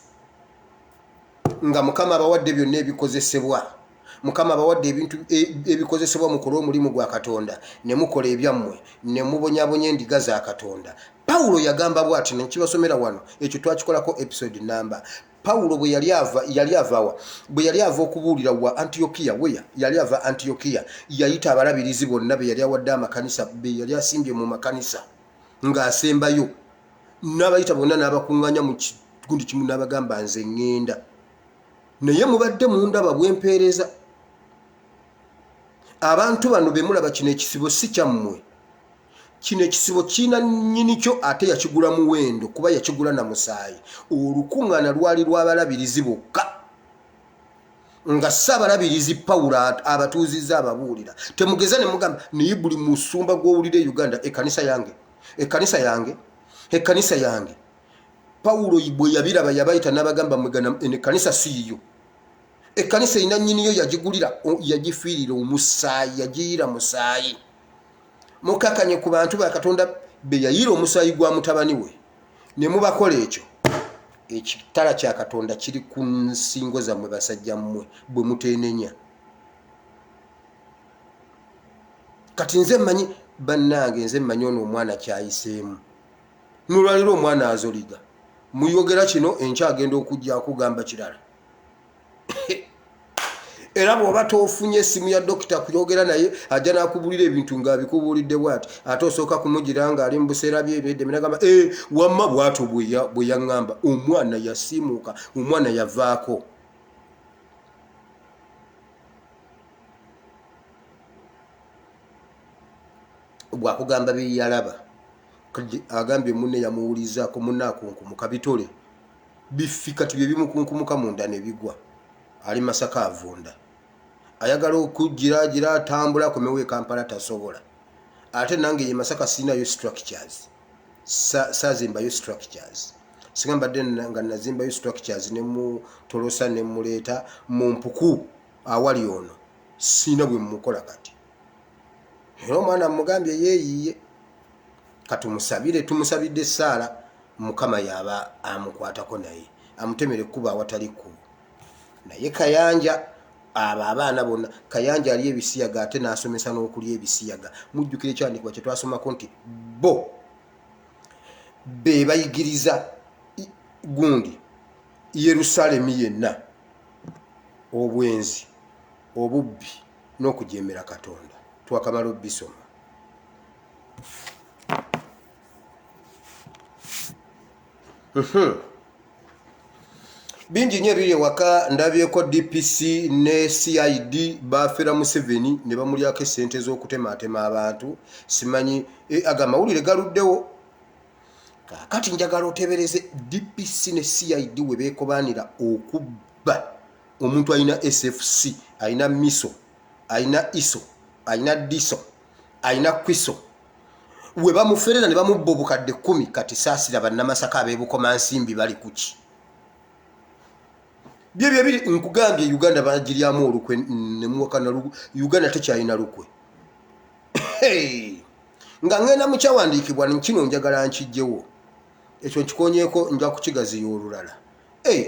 Speaker 1: nga Mukama abawadde byonna ebikozesebwa, Mukama abawadde ebintu ebikozesebwa mukole omulimu gwa Katonda, ne mukola ebyammwe ne mubonyabonya endiga za Katonda. Pawulo yagamba bw'ati, nekibasomera wano, ekyo twakikolako episode namba. Pawulo bwe yali ava, yali avawa? Bwe yali ava okubuulira wa Antiyokiya, weya yali ava Antiyokiya, yayita abalabirizi bonna be yali awadde amakanisa, be yali asimbye mu makanisa ng'asembayo, n'abayita bonna n'abakuŋŋaanya mu kigundi kimu, n'abagamba, "Nze ŋŋenda, naye mubadde mundaba bwempeereza abantu bano bemulaba. Kino ekisibo si kyammwe, kino ekisibo kiina nnyini kyo, ate yakigula muwendo, kuba yakigula na musaayi." Olukuŋŋaana lwali lw'abalabirizi bokka, nga Ssaabalabirizi Pawulo abatuuzizza, ababuulira. Temugeza ne mugamba, naye buli musumba gw'owulira e Uganda, "Ekkanisa yange, ekkanisa yange, ekkanisa yange." Pawulo bwe yabiraba, yabayita n'abagamba, "Mwegana, eno ekkanisa si yiyo. Ekkanisa erina nnyiniyo, yagigulira, yagifiirira omusaayi, yagiyira musaayi. Mukakanye ku bantu ba Katonda be yayira omusaayi gwa mutabani we, ne mubakola ekyo. Ekitala kya Katonda kiri ku nsingo zammwe, basajja mmwe, bwe muteenenya." Kati nze mmanyi, bannange, nze mmanyi ono omwana kyayiseemu. Nolwaliro omwana azoliga, muyogera kino, enkya agenda okujja akugamba kirala. Era bw'oba tofunye essimu ya dokita kuyogera naye, ajja n'akubulira ebintu ng'abikubuulidde bw'ati, ate osooka kumugira ng'ali mu buseera byebyedde, nagamba, "E, wamma bw'atyo bwe yaŋŋamba." Omwana yasiimuuka, omwana yavaako. Bw'akugamba bye yalaba, agambye munne yamuwulizaako, munne akunkumuka bitole bifi, kati bye bimukunkumuka munda ne bigwa. Ali Masaka avunda, ayagala okugiragira atambula akomewo e Kampala, tasobola. Ate nange ye Masaka siinayo structures, saazimbayo structures. Singa mbadde nga nazimbayo structures, nemutolosa nemuleeta mu mpuku awali ono, siina bwe mukola kati. Era omwana mugambye yeeyiye, katumusabire, tumusabidde essaala, Mukama yaba amukwatako, naye amutemera ekkubo awatali kkubo. Naye Kayanja, abo abaana bonna, Kayanja ali ebisiyaga, ate n'asomesa n'okulya ebisiyaga. Mujjukira ekyandikibwa kye twasomako nti bo be bayigiriza gundi Yerusaalemi yenna obwenzi, obubbi n'okujemera Katonda. Twakamala obisoma. Bingi nnyo ebiri ewaka. Ndabyeko DPC ne CID bafera Museveni ne bamulyako esente z'okutemaatema abantu. Simanyi ago amawulire galuddewo. Kaakati njagala otebereze DPC ne CID we beekobaanira okubba omuntu alina SFC, alina miso, alina iso, alina diso, alina kwiso, we bamuferera ne bamubba obukadde 10. Kati saasira Bannamasaka ab'ebukomansimbi, bali kuki? Byebyo ebiri nkugambye. Uganda bagiryamu olukwe nemuwakana. Uganda tekyalina lukwe. Nga ŋŋenda mu kyawandiikibwa kino, njagala nkijjewo ekyo, nkikonyeeko, nja kukigaziya olulala.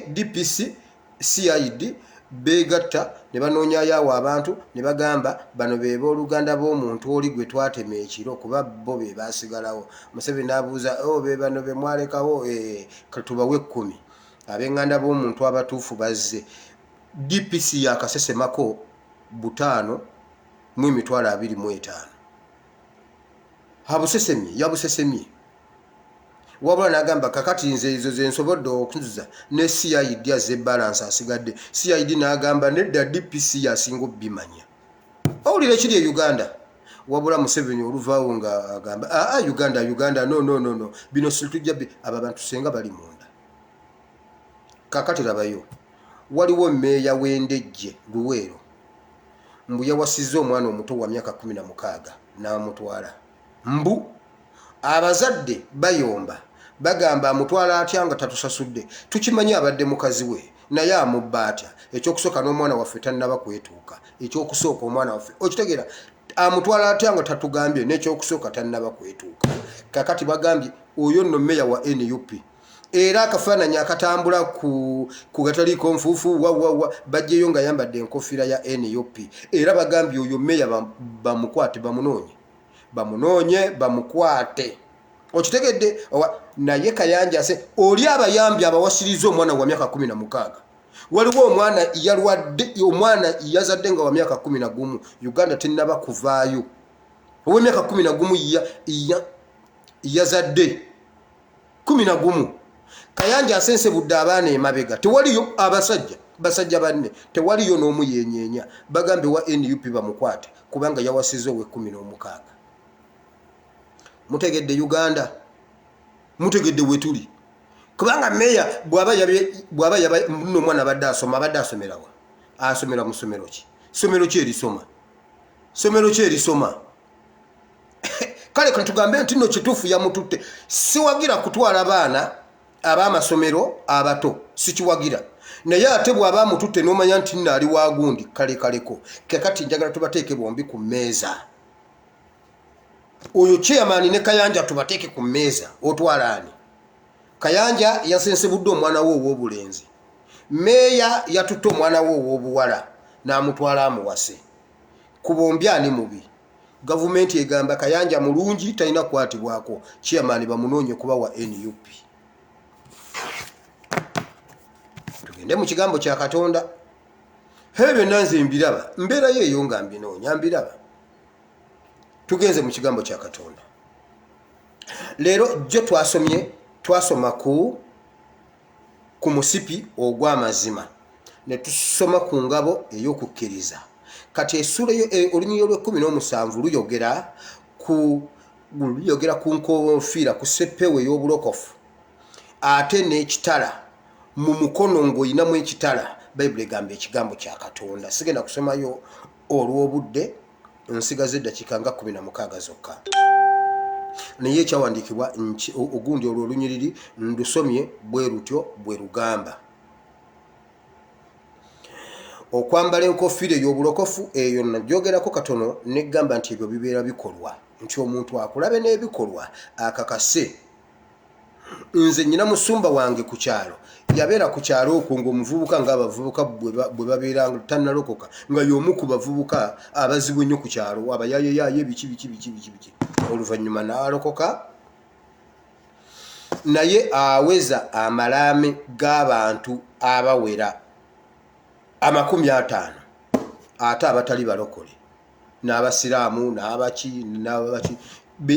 Speaker 1: DPC, CID beegatta ne banoonyayo awo abantu ne bagamba, "Bano be booluganda b'omuntu oli gwe twatema ekiro, kuba bo be baasigalawo." Museveni n'abuuza, "O be bano be mwalekawo? Tubawe 10." Ab'eŋŋanda b'omuntu abatuufu bazze. DPC yakasesemako 5 mu 25,000. Abusesemye, yabusesemye. Wabula n'agamba kakati nze ezo ze nsobodde okuzuza ne CID azze balance asigadde. CID n'agamba nedda DPC y'asinga obbimanya. Owulira ekiri e Uganda. Wabula Museveni oluvaawo nga agamba aa ah, Uganda Uganda no no no no bino situjja abo abantu senga bali munda. Kakati labayo waliwo meeya w'Endejje Luweero mbu yawasizza omwana omuto wa myaka 16 n'amutwala mbu abazadde bayomba bagamba amutwala atya nga tatusasudde tukimanyi abadde mukazi we naye amubba atya ekyokusooka n'omwana waffe tannaba kwetuuka ekyokusooka omwana waffe okitegeera amutwala atya nga tatugambye n'ekyokusooka tannaba kwetuuka kakati bagambye oyo nno meya wa nup era akafaananyi akatambula ku, ku gataliiko nfuufu wawawa bajjeyo nga yambadde enkofiira ya nup era bagambye oyo meya bamukwate bamunoonye bamunoonye bamukwate okitegedde naye kayanja se oli abayambi abawasiriza omwana wa myaka 16 waliwo omwana yalwadde omwana yazadde nga wa myaka 11 uganda tenaba kuvaayo ow'emyaka 11 yazadde 11 kayanja asensebudde abaana emabega tewaliyo abasajja basajja banne tewaliyo n'omu yenyeenya bagambe wa nup bamukwate kubanga yawasiza ow'ekkumi n'omukaaga mutegedde uganda mutegedde wetuli kubanga meya bwaba bwaba yaba no omwana abadde asoma abadde asomerawa asomera mu somero ki somero ki erisoma somero ki erisoma kale katugambe nti no kituufu yamututte siwagira kutwala baana ab'amasomero abato sikiwagira naye ate bw'aba amututte n'omanya nti nno ali wagundi kalekaleko kakati njagala tubateeke bombi ku mmeeza oyo chairman ne kayanja tubateeke ku mmeeza otwala ani kayanja yasensebudde omwana we ow'obulenzi meeya yatutte omwana we ow'obuwala n'amutwala amuwase ku bombi ani mubi Gavumenti egamba Kayanja mulungi talina kukwatibwako, chairman bamunoonye kuba wa nup. Tugende mu kigambo kya Katonda. He byonna nze mbiraba, mbeerayo eyo nga mbinoonya mbiraba. Tugenze mu kigambo kya Katonda. Leero jjo twasomye twasoma ku ku musipi ogw'amazima ne tusoma ku ngabo ey'okukkiriza kati essuula e, olunyiriri olw'ekkumi n'omusanvu luyogera ku luyogera ku nkofiira ku seppeewo ey'obulokofu ate n'ekitala mu mukono ng'olinamu ekitala bayibuli egamba ekigambo kya katonda sigenda kusomayo olw'obudde nsigaza eddakiika nga 16 zokka naye ekyawandiikibwa ogundi olwo olunyiriri ndusomye bwe lutyo bwe lugamba okwambala enkofiira ey'obulokofu eyo nagyogerako katono negamba nti ebyo bibeera bikolwa nti omuntu akulabe n'ebikolwa akakase nze nyina musumba wange ku kyalo yabeera ku kyalo okwo ngaomuvubuka ngaabavubuka bwe babeera tanalokoka nga y'omu ku bavubuka abazibu ennyo ku kyalo abayayeyaye biki biki biki biki biki oluvannyuma n'alokoka naye aweza amalaame g'abantu abawera 50 ate abatali balokole n'abasiraamu n'abaki n'abaki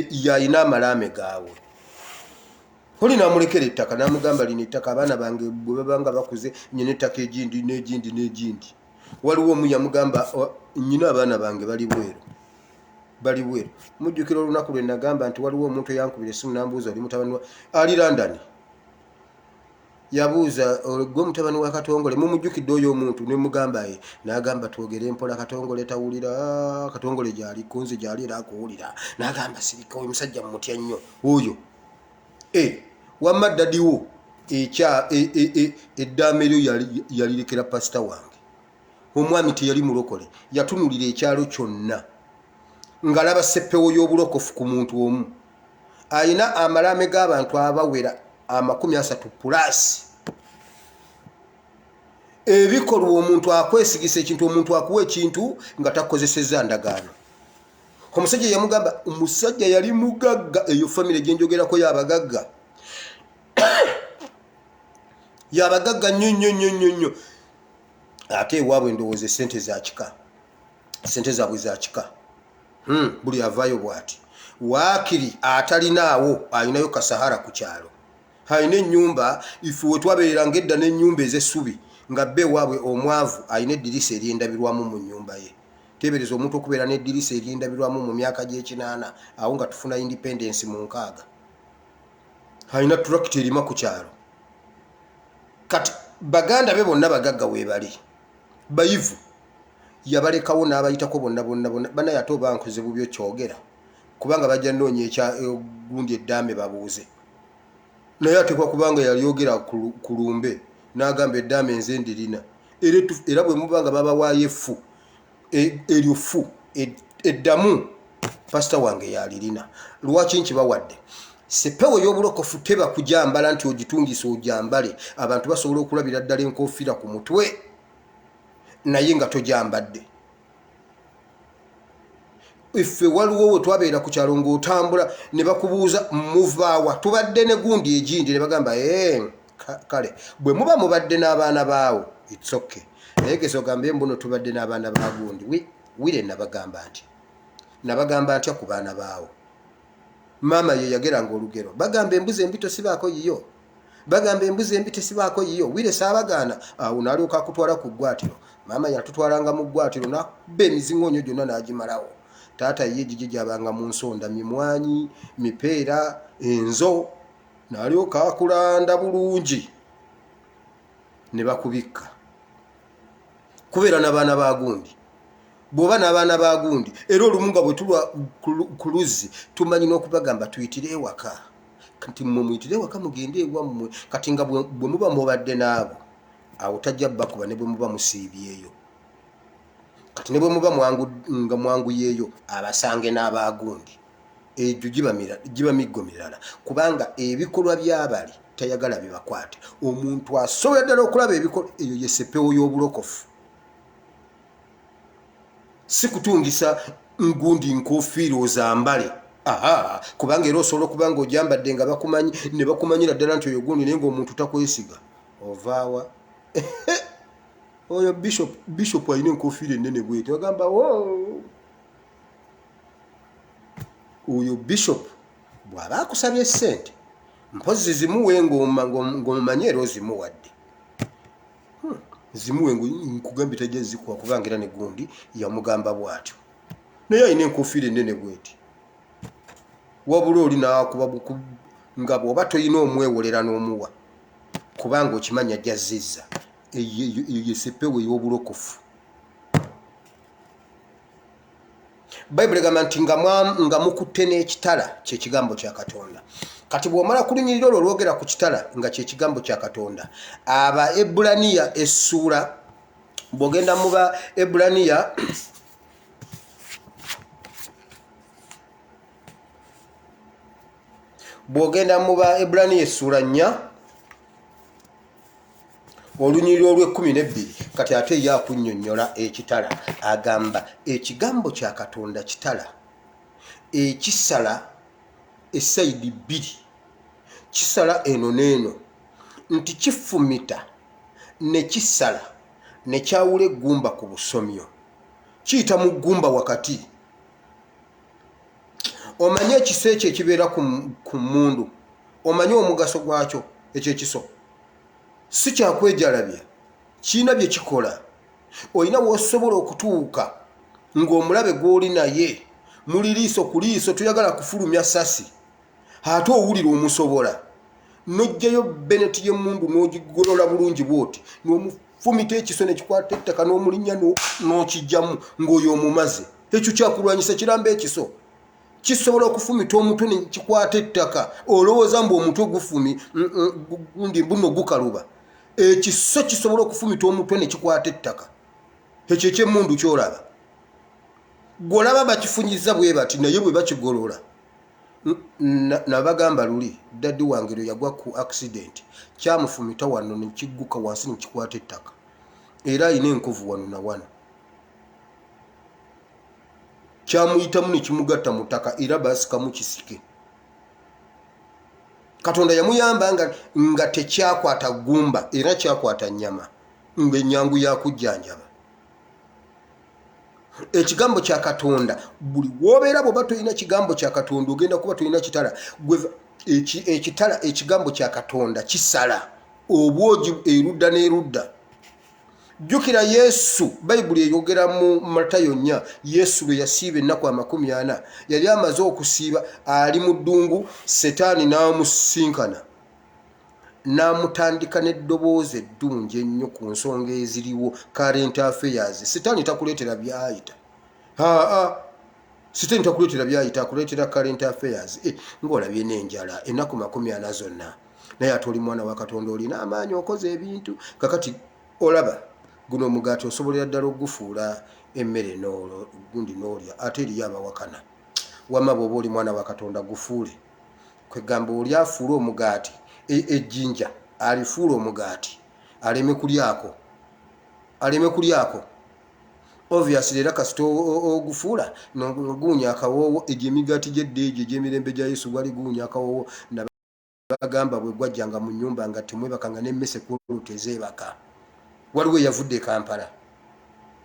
Speaker 1: yalina amalaame gaabwe oli namulekera ettaka namugamba lino ettaka abaana bange bwe babanga bakuze nyina ettaka egindi n'egindi n'egindi waliwo omu yamugamba nyina abaana bange bali bweru bali bweru mujjukira olunaku lwe nagamba nti waliwo omuntu eyankubira esimu nambuuza oli mutabani ali london yabuuza gwe mutabani wa katongole mumujjukidde oyo omuntu nemugamba ye nagamba twogere mpola katongole tawulira katongole gyali kunze gyali era akuwulira nagamba sirika oyo musajja mumutya nnyo oyo e wamma ddadiwo ekya e, e, e, eddaame lyo yalirekera pasita wange omwami teyali mulokole yatunulira ekyalo kyonna ngalaba seppewo y'obulokofu ku muntu omu alina amalaame g'abantu abawera 30 pulaasi ebikolwa omuntu akwesigisa ekintu omuntu akuwa ekintu nga takozeseza ndagaano omusajja yamugamba omusajja yali mugagga eyo famire gyenjogerako yabagagga yabagagga nnyo nnyo nnyo nnyo nnyo ate ewaabwe ndowooza esente zakika sente zaabwe zakika hmm, buli avaayo bwati waakiri atalinaawo alinayo kasahara ku kyalo Alina ennyumba, ife we twabeereranga edda n'ennyumba ez'essubi, nga bba ewaabwe omwavu alina eddirisa ery'endabirwamu mu nnyumba ye. Teebereza omuntu okubeera n'eddirisa ery'endabirwamu mu myaka gy'ekinaana, awo nga tufuna independence mu nkaaga. Alina turakita erima ku kyalo. Kati baganda be bonna bagagga weebali, bayivu, yabalekawo n'abayitako bonna bonna bonna. Banaye ate oba nkoze bubi okyogera, kubanga bajja nnoonya ekya eh, gundi eddaame babuuze. Naye atekwa kubanga yalyogera ku lumbe n'agamba eddaame nze ndirina. Era bwe muba nga babawaayo effu, e, eryo ffu e, eddamu pasita wange yalirina. Lwaki nkibawadde? Sepewo ey'obulokofu teba kujambala nti ogitungisa ojambale. Abantu basobola okulabira ddala enkofiira ku mutwe naye nga tojambadde. Ffe waliwo we twabeera ku kyalo ng'otambula ne bakubuuza muvaawa, tubadde ne gundi egindi, ne bagamba eh, kale bwe muba mubadde n'abaana baawo it's okay, naye geza ogambe mbuno tubadde n'abaana ba gundi. Wire nabagamba nti nabagamba ntya ku baana baawo? Maama ye yageranga olugero, bagamba embuzi embi tosibaako yiyo, bagamba embuzi embi tesibaako yiyo. Wire saabagaana awo n'alyoka akutwala ku ggwatiro. Maama yatutwalanga mu ggwatiro n'akuba emizingoonyo gyonna n'agimalawo. Taata ye gigi gyabanga mu nsonda, mimwanyi, mipeera, enzo, n'alyoka akulanda bulungi ne bakubikka. Kubeera n'abaana ba gundi, bw'oba n'abaana ba gundi, era olumu nga bwe tulwa ku luzzi tumanyi n'okubagamba tuyitire ewaka, kati mmwe muyitire ewaka mugende ewammwe. Kati nga bwe muba mubadde n'abo awo tajja bakuba ne bwe muba musiibyeyo. Kati ne bwe muba nga mwanguyeeyo abasange n'abagundi, egyo giba miggo mirala, kubanga ebikolwa by'abali tayagala bibakwate. Omuntu asobola ddala okulaba ebikolwa, eyo ye sepewo y'obulokofu. Si kutungisa ngundi nkofiira ozambale, aha, kubanga era osobola okuba nga ojambadde nga bakumanyi ne bakumanyira ddala nti oyo gundi, naye ngaomuntu takwesiga. Ovaawa oyo bishop, bishop alina enkofiira ennene bweti, agamba oyo bishop bw'aba akusabye ssente mpozi zimuwe ng'omumanyi era ozimuwadde. Zimuwe nkugambye tajja zikuwa, kubanga era ne gundi yamugamba bw'atyo, naye alina enkofiira ennene bweti. Wabula oli n'akuba nga bw'oba toyina omwewolera n'omuwa, kubanga okimanyi ajja zizza. Eyo yesepewo ey'obulokofu. Bayibuli egamba nti nga mukutte n'ekitala kyekigambo kya Katonda. Kati bw'omala ku lunyiriri olwo olwogera ku kitala nga kyekigambo kya Katonda, aba Ebulaniya essuula, bw'ogenda mu ba Ebulaniya bw'ogenda mu ba Ebulaniya essuula 4 olunyiriri olw'ekkumi n'ebbiri, kati ate ye akunnyonnyola ekitala. Agamba ekigambo kya Katonda kitala ekisala esayidi bbiri, kisala eno n'eno, nti kifumita ne kisala ne kyawula eggumba ku busomyo, kiyita mu ggumba wakati. Omanye ekiso ekyo ekibeera ku mmundu, omanye omugaso gwakyo? Ekyo ekiso si kyakwejalabya, kirina bye kikola. Olina w'osobola okutuuka ng'omulabe gw'oli naye muli liiso ku liiso, toyagala kufulumya sasi, ate owulira omusobola, n'oggyayo beneti y'emmundu n'ogigolola bulungi bw'oti n'omufumita ekiso ne kikwata ettaka n'omulinnya n'okijjamu ng'oyo omumaze. Ekyo kyakulwanyisa kiramba. Ekiso kisobola okufumita omutwe ne kikwata ettaka, olowooza mbu omutwe gufumi gundi mbuno gukaluba. Ekiso kisobola okufumita omutwe ne kikwata ettaka. Ekyo ekyemmundu kyolaba gwolaba bakifunyiza bwe bati, naye bwe bakigolola, nabagamba luli daddy wange lwe yagwa ku accident, kyamufumita wano nekigguka wansi nekikwata ettaka, era alina enkovu wano na wano. Kyamuyitamu nekimugatta mu ttaka, era basikamu kisike. Katonda yamuyamba nga tekyakwata ggumba, era kyakwata nnyama ng'enyangu yakujjanjaba. Ekigambo kya Katonda buli wobeera, bwoba tolina kigambo kya Katonda ogenda kuba tolina kitala. Gwe Ekitala, ekigambo kya Katonda kisala obwogi erudda n'erudda. Jjukira Yesu, Bayibuli eyogera mu Matayo 4, Yesu lwe yasiiba ennaku 40, yali amaze okusiiba ali mu ddungu, Setaani n'amusinkana n'amutandika n'eddoboozi eddungi ennyo ku nsonga eziriwo, current affairs. Setaani takuleetera byayita, aa, sitaani takuleetera byayita, akuleetera current affairs. Ng'olabye n'enjala ennaku 40 zonna, naye ate oli mwana wa Katonda, olina amaanyi, okoze ebintu. Kakati olaba guno omugaati osobolera ddala okugufuula emmere gundi n'olya, ate eriyo abawakana. Wamma bw'oba oli mwana wa Katonda, gufuule. Kwegamba oli afuule omugaati, ejjinja alifuule omugaati, aleme kulyako, aleme kulyako. Obviously era kasita ogufuula guwunya akawoowo. Egyo emigaati gyedda, egyo egy'emirembe gya Yesu, gwali guwunya akawoowo. Nabagamba bwe gwajjanga mu nnyumba nga temwebaka, nga n'emmese kwolwo tezeebaka. Waliwo eyavudde e Kampala,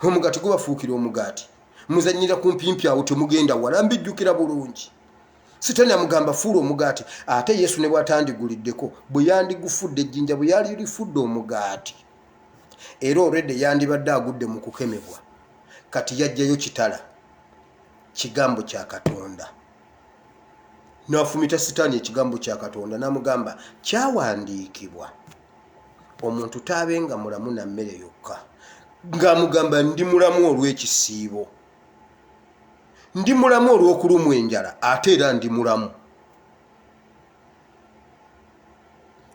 Speaker 1: omugaati gubafuukira omugaati, muzanyira ku mpimpi awo, temugenda wala. Mbijjukira bulungi. Sitaani amugamba, "Fuula omugaati." Ate Yesu ne bw'atandiguliddeko, bwe yandigufudde ejjinja, bwe yalirifudde omugaati, era olwedde yandibadde agudde mu kukemebwa. Kati yajjayo kitala, kigambo kya Katonda, n'afumita Sitaani ekigambo kya Katonda, n'amugamba, "Kyawandiikibwa, omuntu taabenga mulamu na mmere yokka." Ng'amugamba, "Ndi mulamu olw'ekisiibo, ndi mulamu olw'okulumwa enjala, ate era ndi mulamu."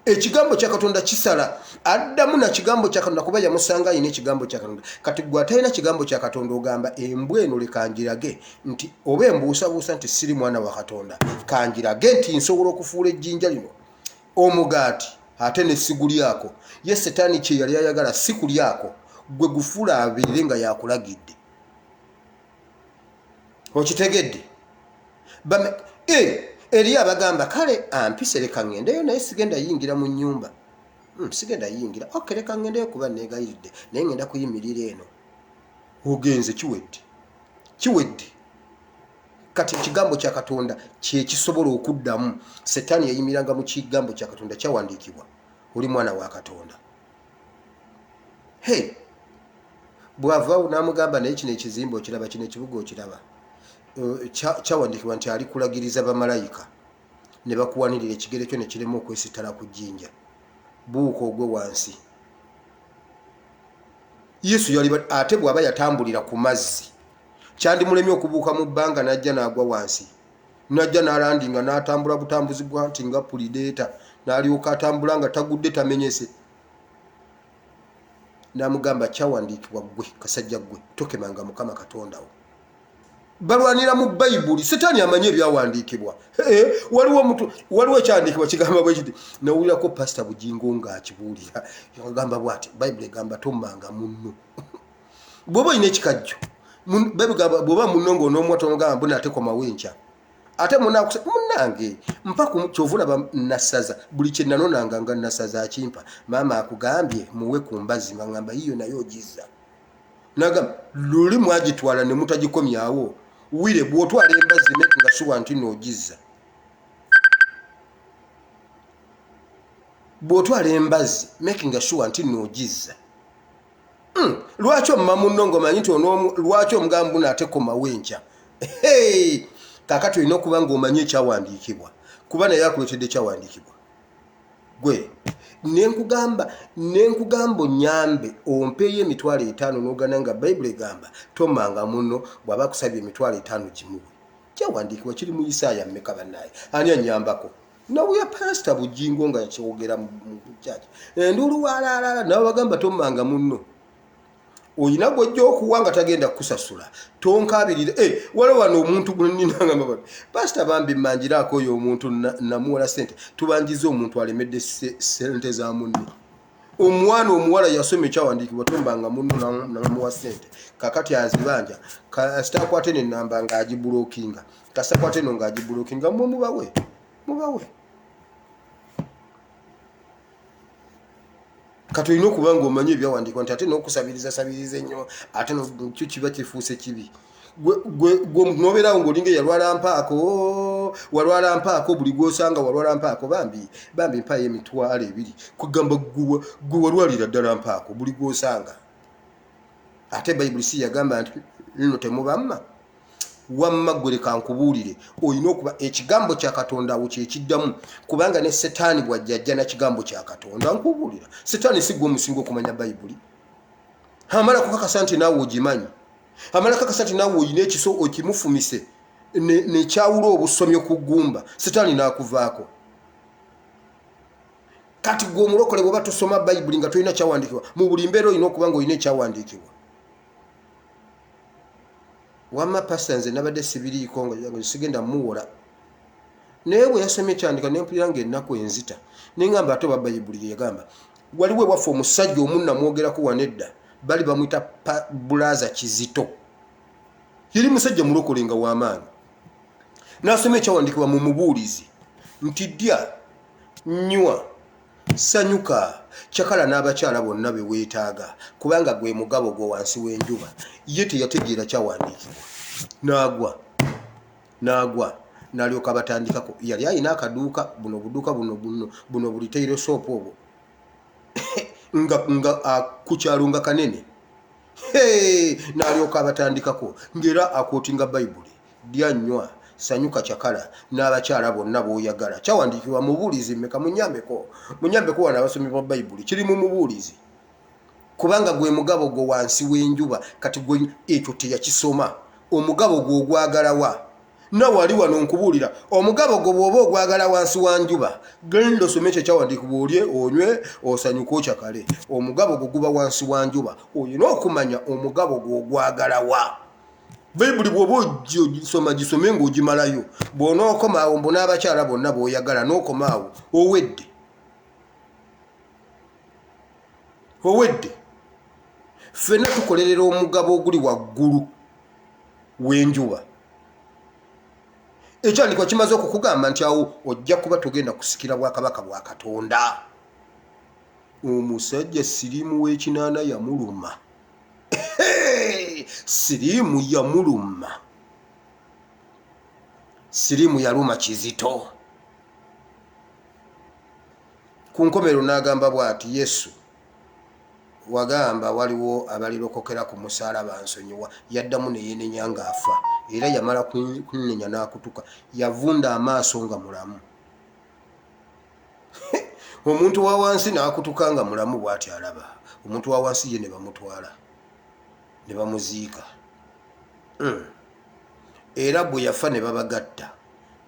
Speaker 1: Ekigambo kya Katonda kisala. Addamu na kigambo kya Katonda, kuba yamusanga alina ekigambo kya Katonda. Kati gwe atalina kigambo kya Katonda ogamba, "Embwa eno leka njirage nti oba embuusabuusa nti siri mwana wa Katonda, kanjirage nti nsobola okufuula ejjinja lino omugaati ate ne sigulyako." Ye Setaani kye yali ayagala si kulyako, gwe gufuula abeere nga yakulagidde. Okitegedde? Eriyo abagamba, "Kale ampise, leka ŋŋendeyo, naye sigenda yingira mu nnyumba. Sigenda yingira. Ok, leka ŋŋendeyo kuba neegayiridde, naye ŋŋenda kuyimirira eno." Ogenze, kiwedde, kiwedde. Kati ekigambo kya Katonda kyekisobola okuddamu. Setaani yayimiranga mu kigambo kya Katonda, kyawandiikibwa, oli mwana wa Katonda. Hey, bw'avaawo n'amugamba, "Naye kino ekizimbe okiraba? Kino ekibuga okiraba? Kyawandiikibwa nti alikulagiriza bamalayika ne bakuwanirira, ekigere kyo ne kirema okwesittala ku jjinja. Buuka ogwe wansi." Yesu yali ate bw'aba yatambulira ku mazzi, kyandimulemye okubuuka mu bbanga n'ajja n'agwa wansi, n'ajja n'alandinga, n'atambula butambuzi bwa nti nga predator, n'alyoka atambula nga tagudde, tamenyese? N'amugamba, "Kyawandiikibwa, ggwe kasajja ggwe, tokemanga Mukama Katonda wo." Balwanira mu Bayibuli. Setaani amanyi ebyawandiikibwa. Waliwo omuntu, waliwo ekyawandiikibwa kigamba bwe kiti. Nawulirako Pasita Bugingo ng'akibuulira, agamba bwati, "Bayibuli egamba tommanga munno." Bw'oba olina ekikajjo, Bayibuli egamba bw'oba munno ng'onoomuwa, tomugamba mbuna ate komawo enkya, ate munakusa munnange mpa. Kyova olaba nassaza buli kye nanonanga nga nassaza akimpa. Maama akugambye muwe ku mbazzi, nga ngamba yiyo naye ogizza. Nagamba luli mwagitwala ne mutagikomyawo. Wire bw'otwala embazzi, make nga sure nti noogizza. Bw'otwala embazzi, making sure nti noogizza. Lwaki omma munno ng'omanyi nti lwaki omugamba buno ate komawo enkya? Hey! Kaakati olina okuba ng'omanyi ekyawandiikibwa, kuba naye akuleetedde ekyawandiikibwa. Gwe nenkugamba onyambe ompeeyo 50,000, n'ogana, nga Bayibuli egamba tomanga muno. Bw'aba akusabye 50,000, gimuwe. Kyawandiikibwa kiri mu Isaaya mmeka? Bannaye, ani anyambako? Nawuya Pasita Bugingo nga yakyogera mu kyaki, enduulu walaalala, nabo bagamba tomanga munno. Oyina gwojja okuwa nga tagenda kukusasula, tonkabirire. Eh, waliwo wano omuntu gweninangamba bati, "Pasita, bambi mmanjiraako oyo omuntu namuwola sente." Tubanjiza omuntu alemedde sente za munne. Omwana omuwala yasoma ekyawandiikibwa tombanga munno, namuwa sente. Kakati azibanja, kasita akwate nenamba ng'agiblockinga, kasita akwate eno ng'agiblockinga. Mwe mubawe, mubawe. Kati olina okuba nga omanyi ebyawandiikibwa nti ate n'okusabiriza sabiriza ennyo, ate kyo kiba kifuuse kibi. Gwe nobeerawo ng'olinga eyalwala mpaako. Walwala mpaako, buli gwosanga walwala mpaako, bambi bambi mpaayo 20,000. Kugamba gwe walwalira ddala mpaako buli gwosanga. Ate Bayibuli si yagamba nti nno temubamma? Wamma ggwe leka nkubuulire, olina okuba ekigambo kya Katonda awo kyekiddamu, kubanga ne Setaani bw'ajja ajja na kigambo kya Katonda. Nkubuulira, Setaani si gwe omusinga okumanya Bayibuli. Amala kukakasa nti naawe ogimanyi, amala kakasa nti naawe olina ekiso okimufumise nekyawula obusomyo ku ggumba, Setaani n'akuvaako. Kati gwe omulokole bw'oba tosoma Bayibuli nga tolina kyawandiikibwa, mu buli mbeera olina okuba nga olina ekyawandiikibwa. Wamma pasita, nze nabadde sibiriiko nga sigenda muwola, naye bwe yasomye ekyandika nempulira nga ennaku enzita, nengamba ate oba Bayibuli yeyagamba. Waliwo ewaffe omusajja omu namwogerako wanedda, bali bamuyita Bulaza Kizito, yali musajja mulokole nga w'amaanyi. N'asoma ekyawandiikibwa mu Mubuulizi nti ddya, nywa, sanyuka, cakala n'abakyala bonna be weetaaga, kubanga gwe mugabo gwo wansi w'enjuba. Ye teyategeera kyawandiikibwa, n'agwa n'agwa n'alyoka abatandikako. Yali alina akaduuka, buno obuduuka buno buno buno buliteiro shop obwo nga ku kyalo nga kanene, n'alyoka abatandikako ng'era akootinga Bayibuli, dya, nywa, sanyuka, cakala n'abakyala bonna b'oyagala. Kyawandiikibwa Mubuulizi mmeka? Munyambeko, munyambeko wano abasomi ba Bayibuli. Kiri mu Mubuulizi, kubanga gwe mugabo gwo wansi w'enjuba. Kati gwe ekyo teyakisoma, omugabo gwe ogwagalawa? Nawe ali wano nkubuulira, omugabo gwo bw'oba ogwagala wansi wa njuba, genda osome ekyo ekyawandiikibwa, olye, onywe, osanyuke, okyakale. Omugabo gwo guba wansi wa njuba. Olina okumanya omugabo gwo ogwagalawa. Bayibuli bw'oba ogisoma, gisome ng'ogimalayo. Bw'onookoma awo mbu n'abakyala bonna b'oyagala, n'okoma awo, owedde, owedde. Ffenna tukolerera omugabo oguli waggulu w'enjuba. Ekyandikwa kimaze okukugamba nti awo ojja kuba togenda kusikira bwakabaka bwa Katonda. Omusajja siriimu w'ekinaana yamuluma, siriimu yamuluma, siriimu yaluma Kizito. Ku nkomerero n'agamba bw'ati, Yesu, wagamba waliwo abalirokokera ku musaalaba, nsonyiwa. Yaddamu ne yeenenya ng'afa, era yamala kunenya n'akutuka, yavunda amaaso nga mulamu. Omuntu wa wansi n'akutuka nga mulamu bw'ati alaba. Omuntu wa wansi ye ne bamutwala ne bamuziika. Era bwe yafa ne babagatta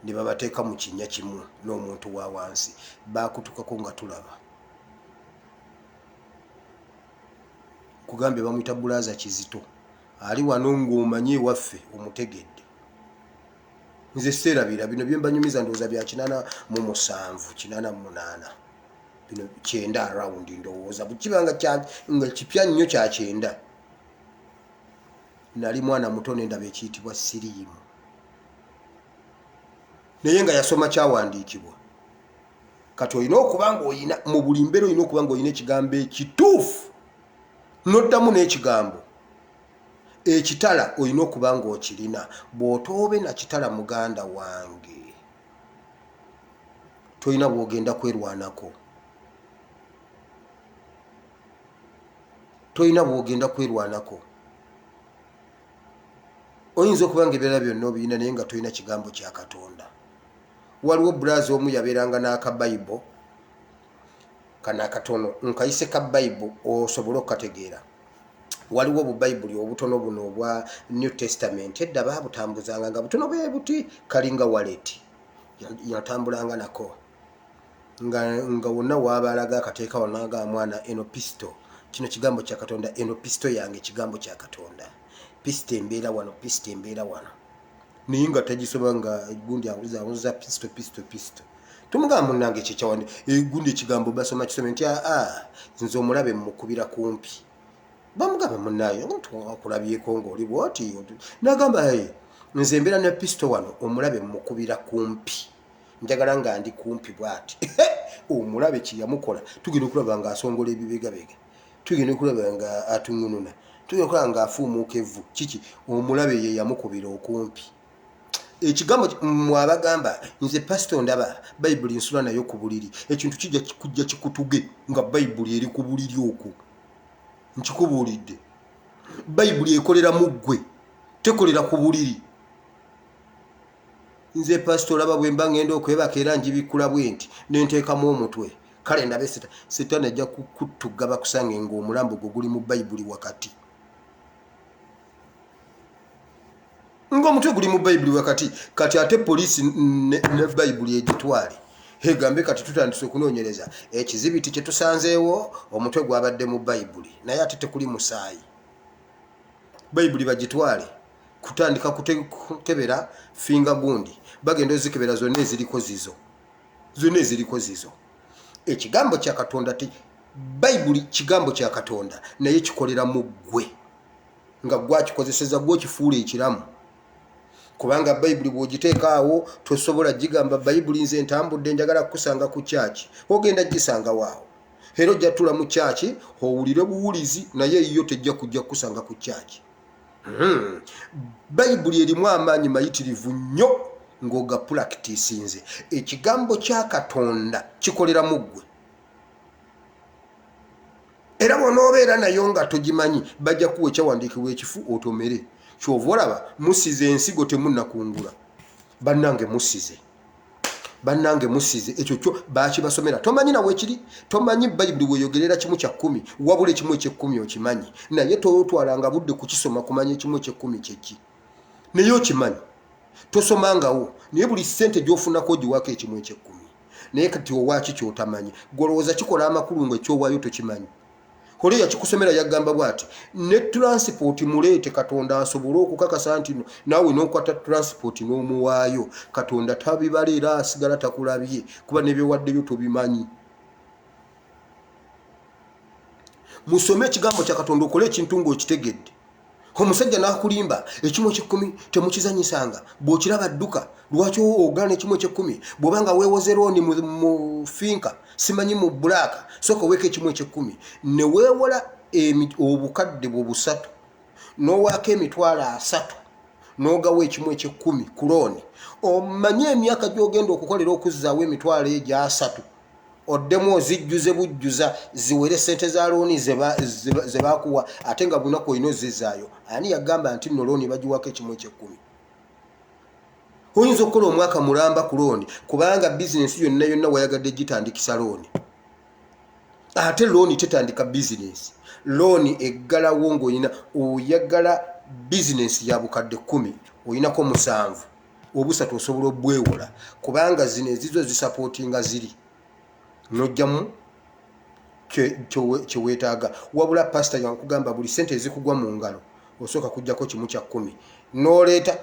Speaker 1: ne babateeka mu kinnya kimu n'omuntu wa wansi. Baakutukako nga tulaba. Kugambye bamuyita Bulaza Kizito, ali wano ng'omanyi ewaffe omutegedde. Nze seerabira bino byembanyumiza, ndowooza bya 87, 88, bino 90 around, ndowooza kibanga nga kipya nnyo kya 90. Nali mwana muto nendaba ekiyitibwa siriimu, naye nga yasoma kyawandiikibwa. Kati olina okuba nga oyina mu buli mbeera, olina okuba nga olina ekigambo ekituufu noddamu n'ekigambo ekitala, olina okuba nga okirina. Bw'otoobe na kitala, muganda wange, tolina bw'ogenda kwerwanako, tolina bw'ogenda kwerwanako. Oyinza okuba nga ebirala byonna obirina, naye nga tolina kigambo kya Katonda. Waliwo bulazi omu yabeeranga n'akabayibo kano akatono, nkayise ka Bayibo osobole okukategeera. Waliwo obubayibuli obutono buno obwa New Testament, edda baabutambuzanga nga butono bwe buti, kalinga wallet. Yatambulanga nako nga wonna waaba alaga akateeka wanaga, mwana, eno pisto, kino kigambo kya Katonda, eno pisto yange, kigambo kya Katonda, pisto embeera wano, pisto embeera wano. Naye nga tagisoma, nga gundi awuza awuza pisto, pisto, pisto. Tumugamba, munange, ekyo kyawandi gundi ekigambo basoma kisome nti aa, nze omulabe mukubira kumpi. Bamugamba, munaye, akulabyeko ngaoli bwoti. Nagamba, nze embeera ne pisto wano, omulabe mukubira kumpi, njagala nga ndi kumpi bwati. Omulabe kyeyamukola, tugenda okulaba nga asongola ebibegabega, tugenda okulaba nga atuŋununa, tugenda okulaba nga afuumuuka evvu. Kiki? Omulabe ye yamukubira okumpi. Ekigambo mwabagamba nze pasito ndaba Bayibuli nsula nayo ku buliri. Ekintu kijja kujja kikutuge nga Bayibuli eri ku buliri okwo. Nkikubuulidde, Bayibuli ekolera mu ggwe, tekolera ku buliri. Nze pasito olaba bwe mba ngenda okwebaka era njibikkula bwe nti nenteekamu omutwe, kale ndabe setaani ajja kukutugga bakusange ng'omulambo gwo guli mu Bayibuli wakati, ng'omutwe guli mu Bayibuli wakati. Kati ate poliisi ne Bayibuli egitwale egambe kati tutandise okunoonyereza ekizibiti kye tusanzeewo, omutwe gwabadde mu Bayibuli naye ate tekuli musaayi. Bayibuli bagitwale kutandika kukebera finga gundi, bagenda ozikebera zonna eziriko zizo, zonna eziriko zizo. Ekigambo kya Katonda ti Bayibuli kigambo kya Katonda, naye kikolera mu ggwe nga gwakikozeseza, gwokifuula ekiramu. Kubanga Bayibuli bw'ogiteeka awo tosobola gigamba Bayibuli nze ntambudde njagala kukusanga ku kyaki, ogenda gisanga waawo era ojja tula mu kyaki owulire buwulizi, naye eyiyo tejja kujja kukusanga ku kyaki. Bayibuli erimu amaanyi mayitirivu nnyo ng'ogapulakitisinze. Ekigambo kya Katonda kikolera mu ggwe, era bw'onoobeera nayo nga togimanyi bajja kuwa ekyawandiikibwa ekifu otomere. Kyova olaba musize ensigo temunnakungula. Bannange musize, bannange musize. Ekyo kyo bakibasomera, tomanyi nawe ekiri, tomanyi Bayibuli weyogerera kimu kya kkumi, wabula ekimu ekyekkumi okimanyi, naye totwalanga budde kukisoma kumanya ekimu ekyekkumi kyeki, naye okimanyi tosomangawo. Naye buli ssente gyofunako ogiwako ekimu ekyekkumi, naye kati owaaki kyotamanyi? Gwolowooza kikola amakulu nga ekyowaayo tokimanyi? Oli yakikusomera yagamba bwati, ne transport muleete Katonda asobole okukakasa nti naawe n'okwata transport n'omuwaayo. Katonda tabibala era asigala takulabye, kuba nebyewaddeyo tobimanyi. Musome ekigambo kya Katonda, okole ekintu ng'okitegedde. Omusajja n'akulimba ekimu ekyekkumi temukizanyisanga, bw'okiraba dduka. Lwaki ogaana ekimu ekyekkumi? Bw'oba nga weewoze looni mu finka simanyi mu bulaaka, sooka oweeko ekimu ekyekkumi. Ne weewola obukadde bwo busatu n'owaako 300,000 n'ogawa ekimu ekyekkumi ku looni, omanye emyaka gy'ogenda okukolera okuzzaawo emitwalo egyo asatu, oddemu ozijjuze bujjuza ziwere sente za looni ze bakuwa, ate nga bunaku olina ozizaayo. Ani yagamba nti nno looni bagiwako ekimu ekyekkumi? Oyinza okukola omwaka mulamba ku looni, kubanga bizinensi yonna yonna wayagadde gitandikisa looni, ate looni tetandika bizinensi. Looni eggalawo ng'olina, oyagala bizinensi ya bukadde 10, olinako 7, obusatu osobola obwewola, kubanga zino ezizo zisapootinga ziri nojjamu kyeweetaaga. Wabula pasita yankugamba buli sente ezikugwa mu ngalo osooka kujjako 1/10 n'oleeta.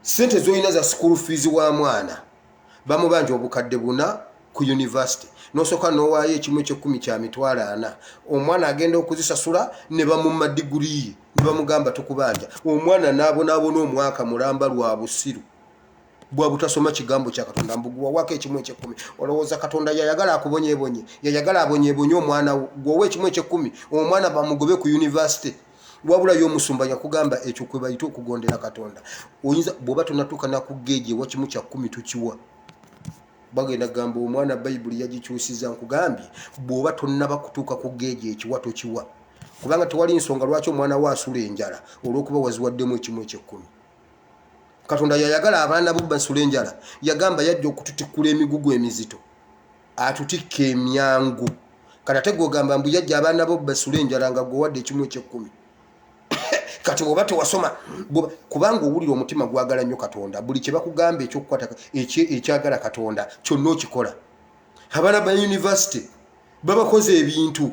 Speaker 1: Sente zolina za school fees wa mwana bamubanja obukadde 4 ku university, nosooka nowaayo ekimu ekyekkumi kya 400,000, omwana agenda okuzisasula ne bamumma diguri ye ne bamugamba tukubanja. Omwana n'abonaabona omwaka mulamba lwa busiru bwa butasoma kigambo kya Katonda. Mbuguwawako ekimu ekyekkumi, olowooza Katonda yayagala akubonyebonye? Yayagala abonyebonye omwana wo? Gweowa ekimu ekyekkumi omwana bamugobe ku university. Wabula ye omusumba yakugamba ekyo kwe bayita okugondera Katonda. Oyinza bw'oba tonatuuka nakugeeji ewa 1/10 tokiwa, bagenda kugamba omwana Bayibuli yagikyusiza. Nkugambye, bw'oba tonnaba kutuuka ku geeji ekiwa tokiwa, kubanga tewali nsonga lwaki omwana we asula enjala olw'okuba waziwaddemu ekimu ekyekkumi. Katonda yayagala abaana bo basula enjala? Yagamba yajja okututikkula emigugu emizito, atutikka emyangu. Kati ate gwogamba mbu yajja abaana bo basula enjala nga gwewadde ekimu ekyekkumi. Kati bwoba tewasoma, kubanga owulira omutima gwagala nnyo Katonda, buli kye bakugamba ekyokukwata ekyagala Katonda kyonna okikola. Abaana ba university babakoze ebintu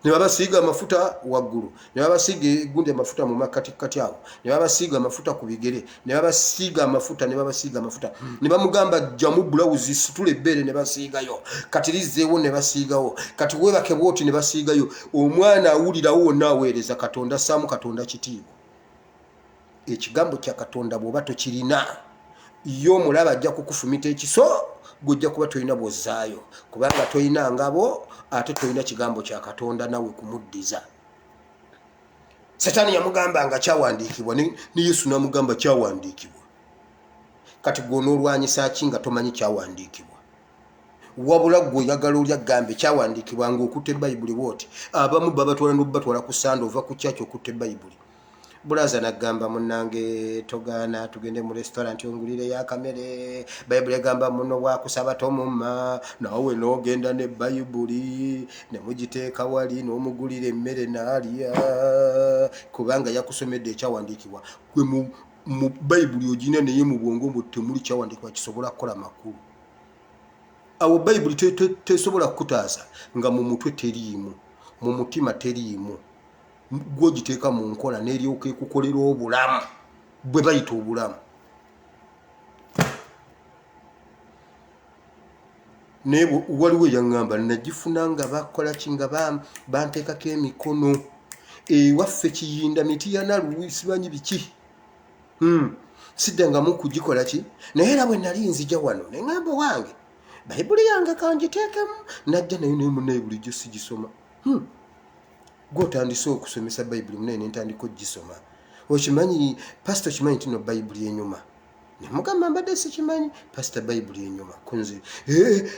Speaker 1: ne babasiiga amafuta waggulu, ne babasiiga egundi amafuta mu makkatikati awo, ne babasiiga amafuta ku bigere, ne babasiiga amafuta, ne babasiiga amafuta, ne bamugamba jjamu bulawuzi, situla ebbeere, ne basiigayo. Kati lizzeewo, ne basiigawo. Kati weebake bwoti, ne basiigayo. Omwana awulirawo wonna aweereza Katonda, ssaamu Katonda kitiibwa. Ekigambo kya Katonda bw'oba tokirina, ye omulaba ajja kukufumita ekiso, gwojja kuba tolina bw'ozzaayo, kubanga tolina ngabo ate tolina kigambo kya Katonda nawe kumuddiza. Setaani yamugamba nga kyawandiikibwa, ne Yesu n'amugamba kyawandiikibwa. Kati gwe onoolwanyisa ki nga tomanyi kyawandiikibwa? Wabula gwe oyagala oli agambe kyawandiikibwa ng'okutte Bayibuli bw'oti. Abamu babatwala n'obubatwala ku Sande, ova ku kyaki okutte Bayibuli. Bulaza nagamba, munange togaana, tugende mu restaurant ongulireyo akamere. Bayibuli egamba muno bwakusaba tomumma. Naawe n'ogenda ne Bayibuli ne mugiteeka wali n'omugulira emmere n'alya, kubanga yakusomedde ekyawandiikibwa. Gwe mu Bayibuli ogirina, naye mu bwongo bwo temuli kyawandiikibwa kisobola kukola makulu. Awo Bayibuli tesobola kukutaasa nga mu mutwe teriimu, mu mutima teriimu. Gwogiteeka mu nkola n'eryoka ekukolera obulamu bwe bayita obulamu. Naye waliwo eyaŋŋamba nagifuna nga bakola ki, nga banteekako emikono ewaffe Kiyinda Mitiyana simanyi biki, Siddangamu kugikola ki. Naye era bwe nali nzija wano ne ŋŋamba wange Bayibuli yange kangiteekemu, najja nayo, naye munaye bulijjo sigisoma. Gwe otandise okusomesa Bayibuli, munaye nentandika ogisoma. Okimanyi pasita, okimanyi nti no Bayibuli enyuma? Nemugamba mbadde sikimanyi pasita, Bayibuli enyuma kunze.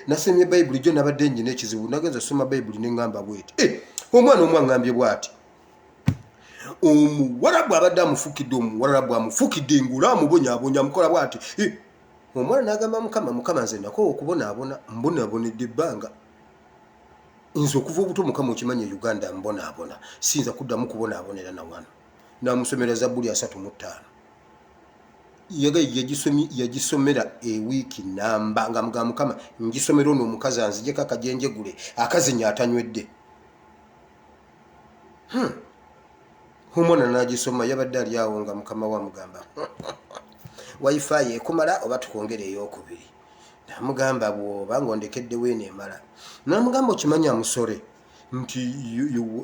Speaker 1: Nasomye Bayibuli jo, nabadde njina ekizibu, nagenza osoma Bayibuli neŋŋamba bweti, omwana omu aŋŋambye bwati, omuwarabu abadde amufukidde, omuwarabu amufukidde engula, amubonyabonya, amukola bwati. Omwana n'agamba Mukama, Mukama nze nakowa okubonaabona, mbonaabonedde ebbanga nze okuva obuto. Mukama okimanyi e Uganda mbonaabona, siyinza kuddamu kubonaabonera nawano. Namusomera Zabbuli 35. Yagisomera ewiiki namba nga mugamba, Mukama ngisomera ono omukazi anzijeko akajenjegule akazinya atanywedde. Omwana n'agisoma, yabadde ali awo nga mukama we amugamba, "WiFi ekumala oba tukwongere eyokubiri?" Namugamba, "Bwoba nga ondekeddewo eno emala." Namugamba, "Okimanyi amusore nti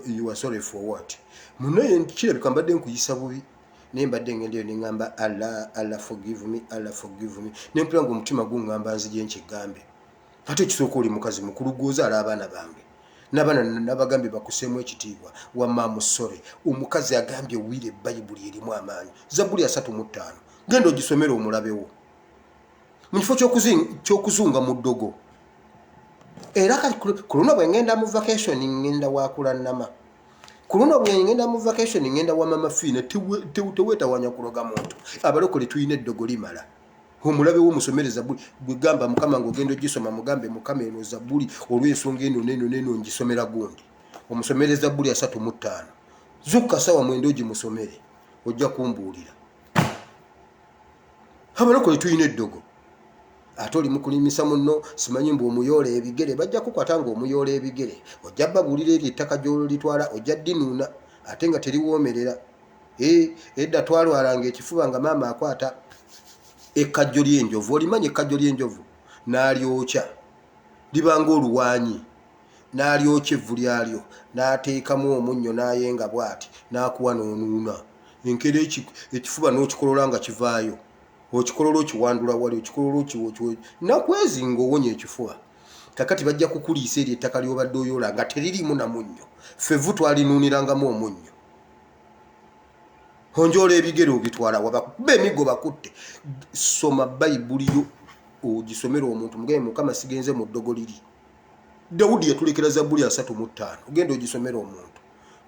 Speaker 1: you are sorry for what? Munaye kirabika mbadde nkuyisa bubi, naye mbadde ngendeyo neŋŋamba Allah, Allah forgive me, Allah forgive me, nempula nga omutima guŋŋamba nzije nkyegambe. Ate ekisooka oli mukazi mukulu, gwozaala abaana bange n'abaana nabagambye bakuseemu ekitiibwa. Wamma musore." Omukazi agambye, "Wire, Bayibuli erimu amaanyi, Zabbuli 35, genda ogisomere omulabewo mu kifo ky'okuzunga mu ddogo." Era kati ku luno bwe ngenda mu vacation ngenda wakulannama, ku luno bwe ngenda mu vacation ngenda wa Mama Fiina. Teweetawanya kuloga muntu. Abalokole tulina eddogo limala. Omulabe wo musomere Zabbuli. Gwe gamba Mukama ng'ogenda ogisoma, mugambe, "Mukama, eno Zabbuli olw'ensonga eno neno neno ngisomera gundi." Omusomere Zabbuli 35, zukka sawa 9 ogimusomere, ojja kumbuulira. Abalokole tulina eddogo. Ate oli mukulimisa munno, simanyi mbu omuyoola ebigere, bajja kukwata nga omuyoola ebigere. Ojja babuulira eryo ettaka gy'olitwala, ojja ddinuuna ate nga teriwoomerera. Edda twalwalanga ekifuba nga maama akwata ekkajjo ly'enjovu. Olimanya ekkajjo ly'enjovu? N'alyokya, libanga oluwaanyi, n'alyokya evvu lyalyo, n'ateekamu omunnyo, n'ayenga bw'ati, n'akuwa n'onuuna. Enkera ekifuba n'okikolola nga kivaayo, okikolola okiwandula wali, okikolola okiwo nakwezi ng'owonya ekifuba. Kakati bajja kukuliisa eryo ettaka ly'obadde oyoola nga teririimu na munnyo. Ffevu twalinuunirangamu omunnyo. Onjoola ebigere obitwala wabakuba emigo bakutte. Soma Bayibuli yo ogisomere omuntu, mugambe, "Mukama, sigenze mu ddogo liri. Dawudi yatulekera Zabbuli 35." Ogenda ogisomera omuntu,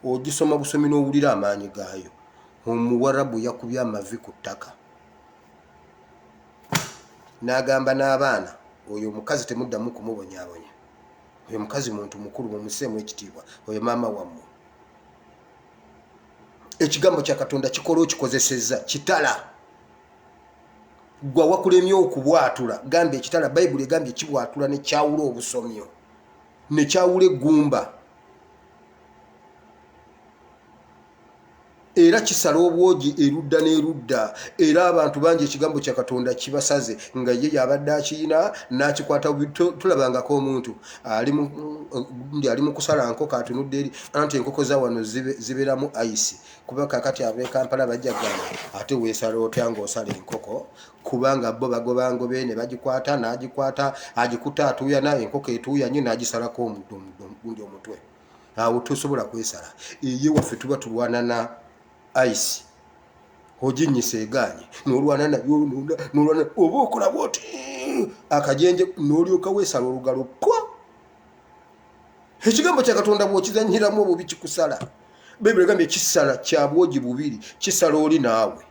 Speaker 1: ogisoma busomi n'owulira amaanyi gaayo. Omuwarabu yakubye amavi ku ttaka n'agamba n'abaana, "Oyo omukazi temuddamu kumubonyaabonya. Oyo mukazi muntu mukulu, mumuseemu ekitiibwa. Oyo maama wammwe." Ekigambo kya Katonda kikola okikozesezza kitala. Gwe wakulemye okubwatula, gamba ekitala. Bayibuli egambye kibwatula nekyawula obusomyo, nekyawula eggumba, era kisala obwogi erudda n'erudda. Era abantu bangi ekigambo kya Katonda kibasaze nga ye yabadde akiyina n'akikwata. Tulabangako omuntu ali mu kusala nkoko, atunudde eri, anti enkoko za wano zibeeramu ice, kuba kakati ab'e Kampala bajja gamba, "Ate weesala otya ng'osala enkoko?" Kubanga bo bagoba ngobe ne bagikwata, n'agikwata agikuta, atuuyana, enkoko etuuyanye, n'agisalako omuddo gundi omutwe. Awo tosobola kwesala. Eye waffe tuba tulwanana. Ice oginyisa egaanye, nolwana nayo, nolwana oba okola bwoti akajenje, nolyoka weesala olugalo pwa. Ekigambo kya Katonda bw'okizanyiramu obubi kikusala. Bayibuli egambye kisala kya bwogi bubiri, kisala oli naawe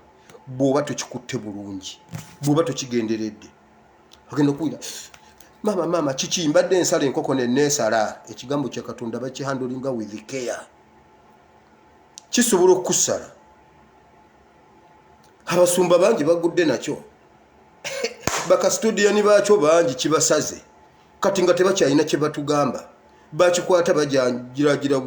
Speaker 1: bw'oba tokikutte bulungi, bw'oba tokigenderedde. Ogenda okuwulira, "Maama, maama, kiki? Mbadde nsala enkoko neneesala." Ekigambo kya Katonda bakihandlinga with care, kisobola okukusala. Abasumba bangi bagudde nakyo, bakasitudiyani baakyo bangi kibasaze, kati nga tebakyalina kye batugamba. Bakikwata bajagiragira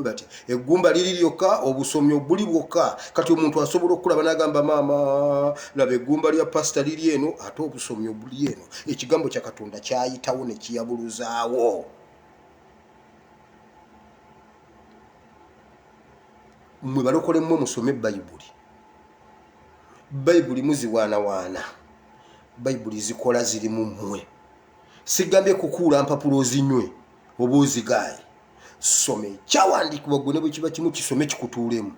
Speaker 1: bati eggumba liri lyokka, obusomyo buli bwokka. Kati omuntu asobola okulaba n'agamba, "Maama, laba eggumba lya pasita liri eno, ate obusomyo buli eno." Ekigambo kya Katonda kyayitawo ne kiyabuluzaawo. Mmwe balokole, mmwe musome Bayibuli. Bayibuli muziwaanawaana, Bayibuli zikola zirimu mmwe. Sigambye kukuula mpapula ozinywe oba ozigaaye. Soma ekyawandiikibwa gwe, ne bwe kiba kimu, kisome kikutuulemu.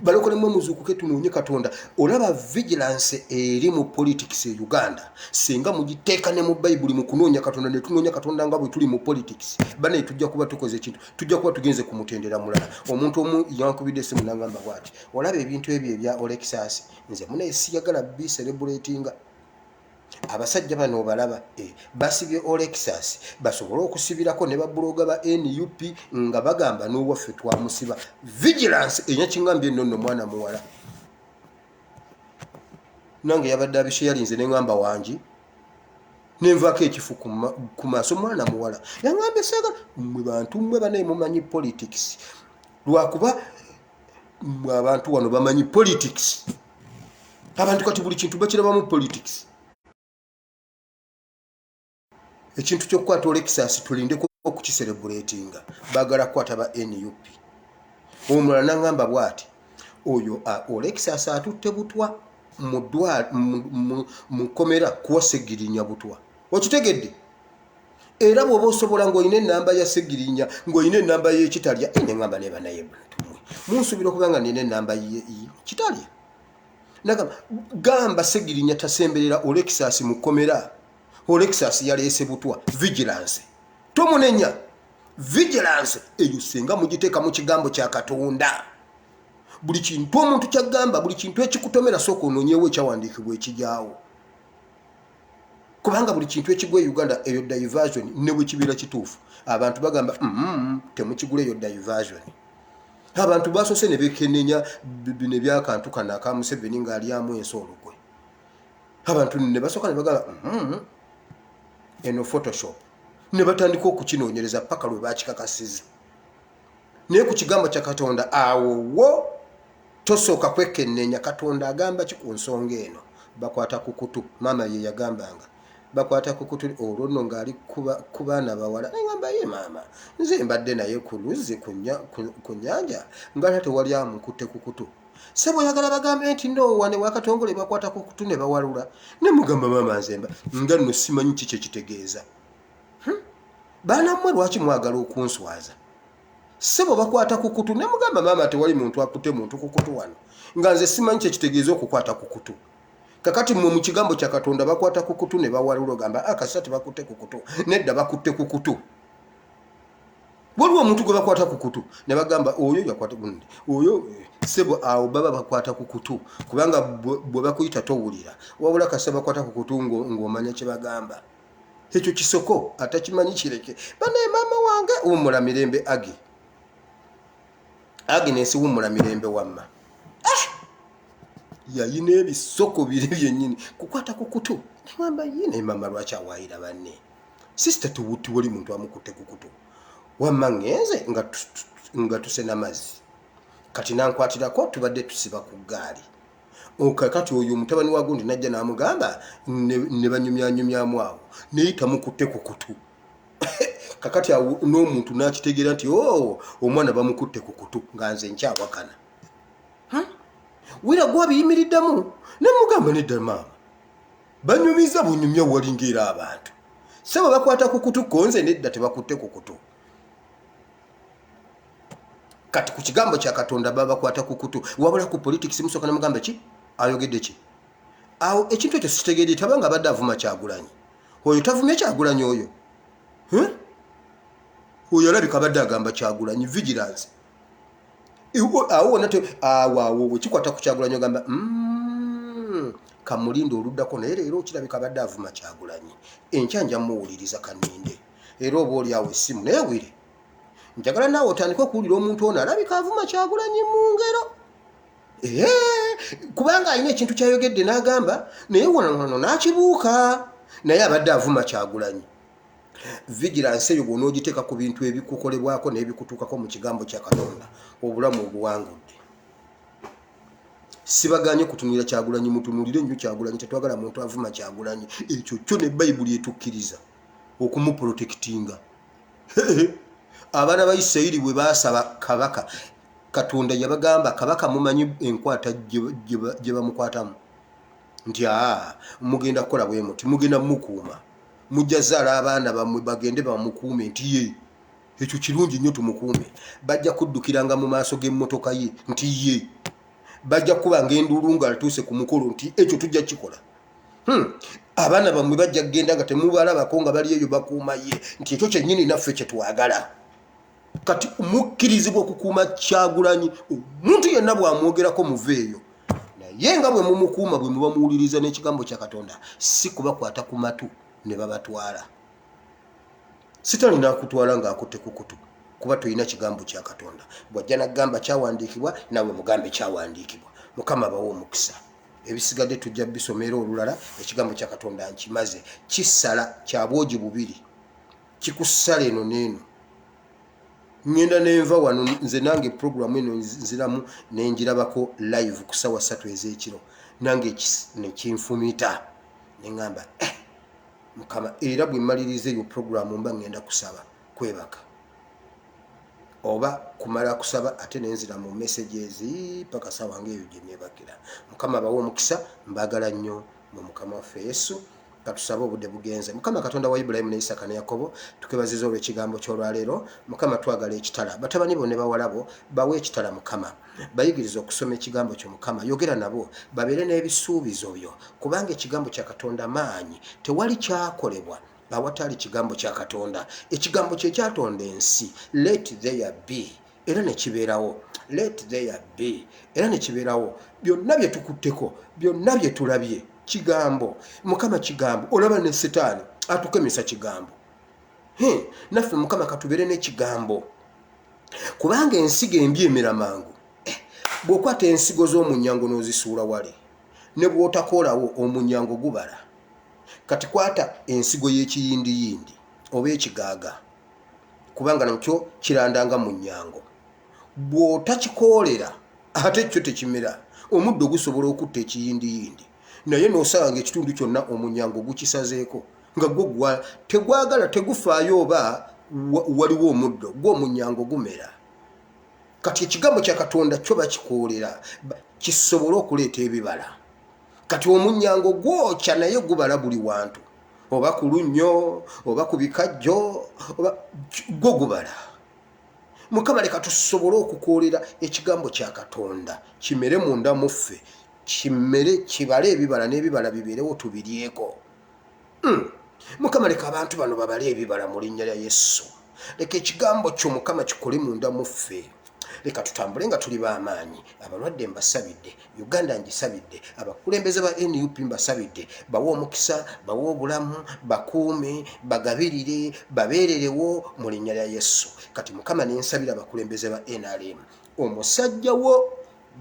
Speaker 1: Balokole mmwe muzuukuke, tunoonye Katonda. Olaba vigilance eri mu politics e Uganda, singa mugiteeka ne mu Bayibuli, mu kunoonya Katonda, ne tunoonya Katonda nga bwe tuli mu politics, banaye tujja kuba tukoze ekintu, tujja kuba tugenze ku mutendera mulala. Omuntu omu yankubidde esimu nagamba bwati, "Olaba ebintu ebyo ebya Olexas, nze munaye siyagala bicelebratinga. Abasajja bano obalaba, basibye Olexas basobole okusibirako ne bablogger ba NUP nga bagamba n'owaffe twamusiba." Vigilance enyakiŋambye nno nno mwana muwala nange yabadde abisheyalinze, neŋŋamba wangi nenvaako ekifu ku maaso. Mwana muwala yaŋambye, "Saagala mmwe bantu mmwe banaye mumanyi politics, lwakuba mmwe abantu wano bamanyi politics." Abantu kati buli kintu bakirabamu politics. Ekintu kyokukwata Olexas, tulindeko okukicelebratinga, baagala kukwata ba NUP. Omulala naŋŋamba bw'ati, "Oyo Olexas atutte butwa mu kkomera kuwa Segirinya butwa." Okitegedde? Era bw'oba osobola ng'olina enamba ya Segirinya, ng'olina enamba y'ekitalya, neŋŋamba ne banaye bantumwe munsuubira okuba nga nina enamba kitalya. Nagamba, "Gamba Segirinya tasemberera Olexas mu kkomera, Olexas yaleese butwa." Vigilance tomunenya. Vigilance eyo singa mugiteeka mu kigambo kya Katonda, buli kintu omuntu kyagamba, buli kintu ekikutomera, sooka onoonyewo ekyawandiikibwa ekijaawo, kubanga buli kintu ekigwa e Uganda, eyo diversion. Ne bwe kibeera kituufu, abantu bagamba, "Temukigula, eyo diversion." Abantu basoose ne bekenenya bino ebyakantu kano aka Museveni ng'alyamu ensi olukwe. Abantu ne basooka ne bagamba, eno Photoshop," ne batandika okukinoonyereza paka lwe bakikakasiza. Naye ku kigambo kya Katonda, awo wo tosooka kwekenneenya Katonda agamba ki ku nsonga eno. Bakwata ku kutu, maama ye yagambanga bakwata ku kutu. Olwo nno ng'ali ku baana bawala, neŋamba, "Ye maama, nze mbadde naye ku luzzi ku nnyanja, nga tewali amukutte ku kutu. Sebo oyagala bagambe nti noowa ne wakatongole bakwata ku kutu ne bawalula?" Ne mugamba, "Maama, nze mba nga nno simanyi ki kyekitegeeza. Baana mmwe, lwaki mwagala okunswaza? Sebo bakwata ku kutu." Ne mugamba, "Maama, tewali muntu akutte muntu ku kutu wano, nga nze simanyi kyekitegeeza okukwata ku kutu." Kakati mmwe mu kigambo kya Katonda bakwata ku kutu ne bawalula, ogamba akasa tebakutte ku kutu. Nedda, bakutte ku kutu. Waliwo omuntu gwe bakwata ku kutu ne bagamba oyo yakwata gundi oyo. Sebo, awo baba bakwata ku kutu, kubanga bwe bakuyita towulira, wabula kasa bakwata ku kutu ng'omanya kye bagamba. Ekyo kisoko, atakimanyi kireke. Banaye maama wange, wummula mirembe. Agi Agnes, wummula mirembe. Wamma, yayina ebisoko biri byennyini kukwata ku kutu. Neŋamba, "Ye naye maama lwaki awaayira banne? Sisita, tiwali muntu amukutte ku kutu." Wamma ŋŋenze nga tusena mazzi, kati nankwatirako, tubadde tusiba ku ggaali. Kati oyo omutabani wa gundi najja n'amugamba, ne banyumyanyumyamu awo, naye tamukutte ku kutu. Kakati awo n'omuntu n'akitegeera nti o omwana bamukutte ku kutu, nga nze nkyawakana. Wira gwabiyimiriddemu. Ne mugamba, "Nedda maama, banyumiza bunyumya, walinga era abantu sebo bakwata ku kutu." Konze nedda, tebakutte ku kutu. Kati ku kigambo kya Katonda babakwata ku kutu, wabula ku politics musooka nemugamba ki ayogedde ki awo. Ekintu ekyo sikitegedde. Tabanga abadde avuma Kyagulanyi, oyo tavumye Kyagulanyi, oyo oyo alabika abadde agamba Kyagulanyi. Vigilance awo wonna, awo awo bwekikwata ku Kyagulanyi ogamba, kamulinde oluddako." Naye leero kirabika abadde avuma Kyagulanyi. Enkya nja muwuliriza, kaninde era oba oli awo essimu naye wire njagala naawe otandike okuwulira omuntu ono alabika avuma Kyagulanyi mu ngero, kubanga alina ekintu kyayogedde n'agamba naye wano n'akibuuka, naye abadde avuma Kyagulanyi. Vigilance eyo bw'onoogiteeka ku bintu ebikukolebwako n'ebikutuukako mu kigambo kya Katonda, obulamu obuwangudde. Sibaganye kutunulira Kyagulanyi, mutunulire nnyo Kyagulanyi. Tetwagala muntu avuma Kyagulanyi, ekyo kyo ne Bayibuli etukkiriza okumuprotectinga. Abaana ba Isirayiri bwe baasaba kabaka, Katonda yabagamba, kabaka mumanyi enkwata gye bamukwatamu nti, "Aa, mugenda kukola bwe muti, mugenda mukuuma, mujja zaala abaana bammwe bagende bamukuume." Nti, "Ye, ekyo kirungi nnyo, tumukuume." Bajja kuddukiranga mu maaso g'emmotoka ye, nti, "Ye." Bajja kubanga enduulu nga atuuse ku mukolo, nti, "Ekyo tujja kikola." Abaana bammwe bajja kugenda nga temubalabako nga bali eyo bakuuma ye, nti, "Ekyo kyennyini naffe kyetwagala." Kati mukkirizibwa okukuuma Kyagulanyi, omuntu yenna bw'amwogerako muveeyo, naye nga bwe mumukuuma bwe muba muwuliriza n'ekigambo kya Katonda, si kubakwata ku matu ne babatwala. Sitaani n'akutwala ng'akutte ku kutu kuba tolina kigambo kya Katonda. Bw'ajja n'agamba kyawandiikibwa, naawe mugambe kyawandiikibwa. Mukama abawe omukisa. Ebisigadde tujja bisoma era olulala. Ekigambo kya Katonda nkimaze. Kisala kya bwogi bubiri, kikusala eno n'eno. Ŋŋenda nenva wano nze nange puroguramu eno nziramu nenjirabako live ku sawa 3 ez'ekiro, nange nekinfumita neŋŋamba, "Eh, Mukama." Era bwe mmaliriza eyo puroguramu mba ŋŋenda kusaba kwebaka oba kumala kusaba, ate nenzira mu messages paka sawa ngaeyo gye neebakira. Mukama abawe omukisa. Mbagala nnyo mu Mukama waffe Yesu. Katusabe, obudde bugenze. Mukama Katonda wa Ibulayimu ne Isaka ne Yakobo, tukwebaziza olw'ekigambo ky'olwaleero. Mukama, twagala ekitala. Batabani bo ne bawala bo bawe ekitala. Mukama, bayigiriza okusoma ekigambo kyo. Mukama, yogera nabo babeere n'ebisuubizo byo, kubanga ekigambo kya Katonda maanyi. Tewali kyakolebwa awatali kigambo kya Katonda. Ekigambo kye kyatonda ensi. "Let there be," era nekibeerawo. "Let there be," era nekibeerawo. Byonna bye tukutteko, byonna bye tulabye, kigambo. Mukama, kigambo. Olaba ne Sitaani atukemesa kigambo. Naffe Mukama katubeere n'ekigambo, kubanga ensigo embi emera mangu. Bw'okwata ensigo z'omunyango n'ozisuula wali, ne bw'otakoolawo, omunyango gubala. Kati kwata ensigo y'ekiyindiyindi oba ekigaaga, kubanga nakyo kirandanga mu nyango. Bw'otakikoolera, ate kyo tekimera. Omuddo gusobola okutta ekiyindiyindi, naye n'osanga nga ekitundu kyonna omunyango gukisazeeko, nga gwo tegwagala, tegufaayo oba waliwo omuddo, gwo omunyango gumera. Kati ekigambo kya Katonda kyo bakikoolera kisobole okuleeta ebibala. Kati omunyango gwokya, naye gubala buli wantu, oba ku lunnyo oba ku bikajjo, oba gwo gubala. Mukama, leka tusobole okukoolera ekigambo kya Katonda kimere munda mu ffe, kimere, kibale ebibala, n'ebibala bibeerewo tubiryeko. Mukama, leka abantu bano babale ebibala mu linnya lya Yesu. Leka ekigambo kyo, Mukama, kikole munda mu ffe. Leka tutambule nga tuli b'amaanyi. Abalwadde mbasabidde, Uganda ngisabidde, abakulembeze ba NUP mbasabidde, bawe omukisa, bawe obulamu, bakuume, bagabirire, babeererewo mu linnya lya Yesu. Kati Mukama, nensabira abakulembeze ba NRM. Omusajja wo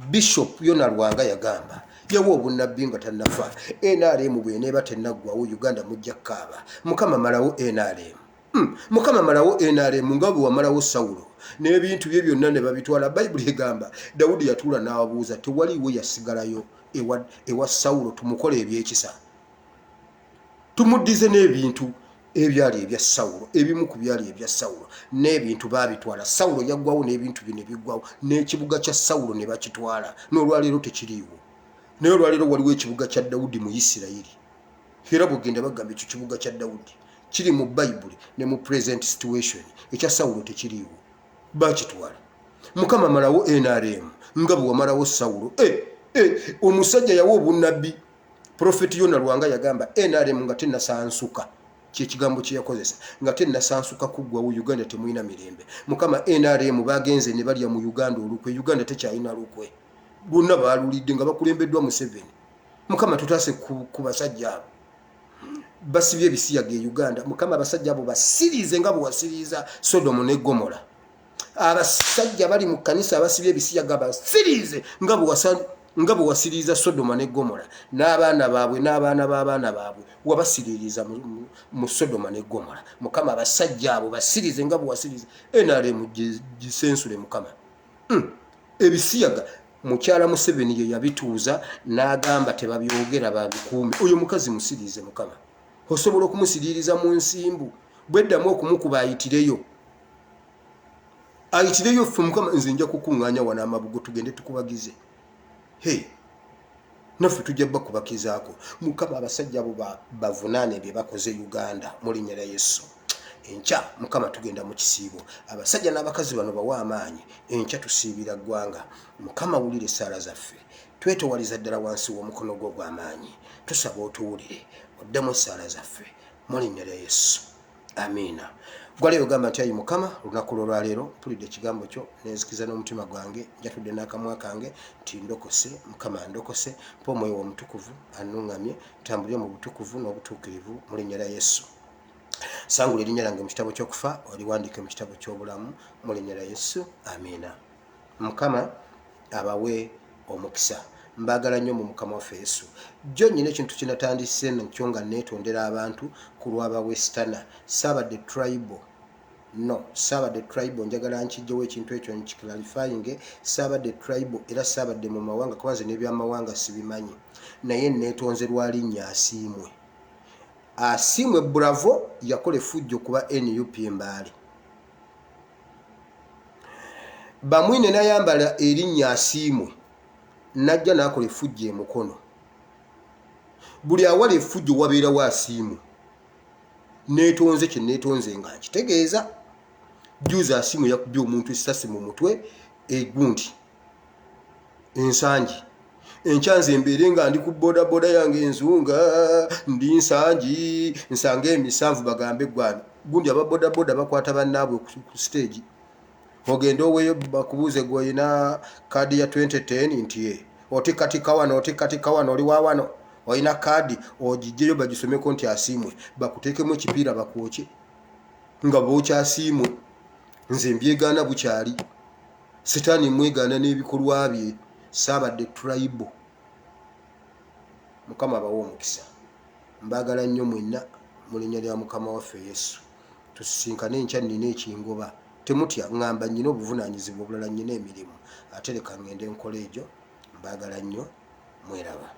Speaker 1: Bishop Yona Lwanga yagamba, yawa obunnabbi nga tannafa, NRM bweneeba tennaggwawo, Uganda mujja kukaaba. Mukama, malawo NRM. Mukama, malawo NRM nga bwe wamalawo Sawulo n'ebintu bye byonna ne babitwala. Bayibuli egamba Dawudi yatuula n'abuuza, tewaliiwo yasigalayo ewa Sawulo tumukole ebyekisa, tumuddize n'ebintu ebyali ebya Sawulo? Ebimu ku byali ebya Sawulo n'ebintu baabitwala. Sawulo yaggwawo n'ebintu bino ebiggwawo, n'ekibuga kya Sawulo ne bakitwala, n'olwaleero tekiriiwo. Naye olwaleero waliwo ekibuga kya Dawudi mu Isirayiri, era bwegenda bagamba ekyo kibuga kya Dawudi, kiri mu Bayibuli ne mu present situation. Ekya Sawulo tekiriiwo, bakitwala. Mukama malawo NRM nga bwe wamalawo Sawulo. Eh, eh, omusajja yawa obunnabbi. Profeti Yona Lwanga yagamba NRM nga tenasansuka, kyekigambo kyeyakozesa, nga tenasansuka kuggwawo, Uganda temulina mirembe. Mukama, NRM bagenze ne balya mu Uganda olukwe. Uganda tekyalina lukwe, lwonna balulidde nga bakulembeddwa Museveni. Mukama, tutaase ku basajja abo basibye ebisiyaga e Uganda. Mukama, abasajja abo basiriize nga bwewasiriiza Sodomu ne Gomora. Abasajja bali mu kkanisa abasibye ebisiyaga, basiriize nga bwe wasiriiza Sodoma ne Gomora, n'abaana baabwe n'abaana b'abaana baabwe wabasiriiriza mu Sodoma ne Gomora. Mukama, abasajja abo basiriize nga bwe wasiriiza NRM. Gisensule, Mukama. Ebisiyaga mukyala Museveni ye yabituuza n'agamba tebabyogera, babikuume. Oyo mukazi musiriize, Mukama. Osobola okumusiriiriza mu nsimbu, bweddamu okumukuba ayitireyo, ayitireyo ffe. Mukama, nze nja kukuŋŋaanya wano amabugo tugende tukubagize. He, naffe tujja bakubakizaako. Mukama, abasajja abo bavunaane bye bakoze Uganda mu linnya lya Yesu. Enkya, Mukama, tugenda mu kisiibo. Abasajja n'abakazi bano bawe amaanyi. Enkya tusiibira ggwanga. Mukama, wulira essaala zaffe. Twetowaliza ddala wansi w'omukono gwo gw'amaanyi. Tusaba otuwulire, oddemu essaala zaffe mu linnya lya Yesu, amiina. Gwaleero gamba nti, ayi Mukama, olunaku lwolwaleero mpulidde ekigambo kyo, nenzikiriza n'omutima gwange, njatudde n'akamwa kange nti ndokose. Mukama, ndokose. Mpa Omwoyo w'Omutukuvu anuŋŋamye ntambulire mu butukuvu n'obutuukirivu mu linnya lya Yesu. Sangula erinnya lyange mu kitabo ky'okufa, oliwandiike mu kitabo ky'obulamu mu linnya lya Yesu, amiina. Mukama abawe omukisa. Mbaagala nnyo mu Mukama waffe Yesu. Jjo nnyina ekintu kinatandise nakyo nga neetondera abantu ku lw'abawestana. Saabadde tribal, no, saabadde tribal. Njagala nkijjewo ekintu ekyo, nkiclarifyinge. Saabadde tribal era saabadde mu mawanga, kuba nze n'ebyamawanga sibimanyi, naye neetonze lwa linnya Asiimwe. Asiimwe Bravo yakola effujjo kuba NUP Embaale. Bamwine nayambala erinnya Asiimwe, najja n'akola effujjo emukono. Buli awala effujjo wabeerawo Asiimwe. Neetonze kye neetonze nga nkitegeeza. Juzi Asiimwe yakubye omuntu essasi mu mutwe egundi Ensangi. Enkya nze mbeere nga ndi ku bodaboda yange enzunga, ndi Nsangi, nsanga emisanvu, bagambe gwani gundi. Aba bodaboda bakwata bannaabwe ku stage. Ogende oweyo, bakubuuze, gweolina kaadi ya 2010? Nti ye. Otikkatikka wano, otikkatikka wano, oli wa wano, olina kaadi? Ogijjeyo bagisomeko nti Asiimwe, bakuteekemu ekipiira bakwokye nga bookya Asiimwe. Nze mbyegaana bukyali. Sitaani mwegaana n'ebikolwa bye. Saabadde tribal. Mukama abawe omukisa. Mbaagala nnyo mwenna mu linnya lya Mukama waffe Yesu. Tusisinkane enkya. Nnina ekingoba, temutya, ŋŋamba nnyina obuvunaanyizibwa obulala, nnyina emirimu, ate leka ŋŋende nkola egyo. Mbaagala nnyo, mweraba.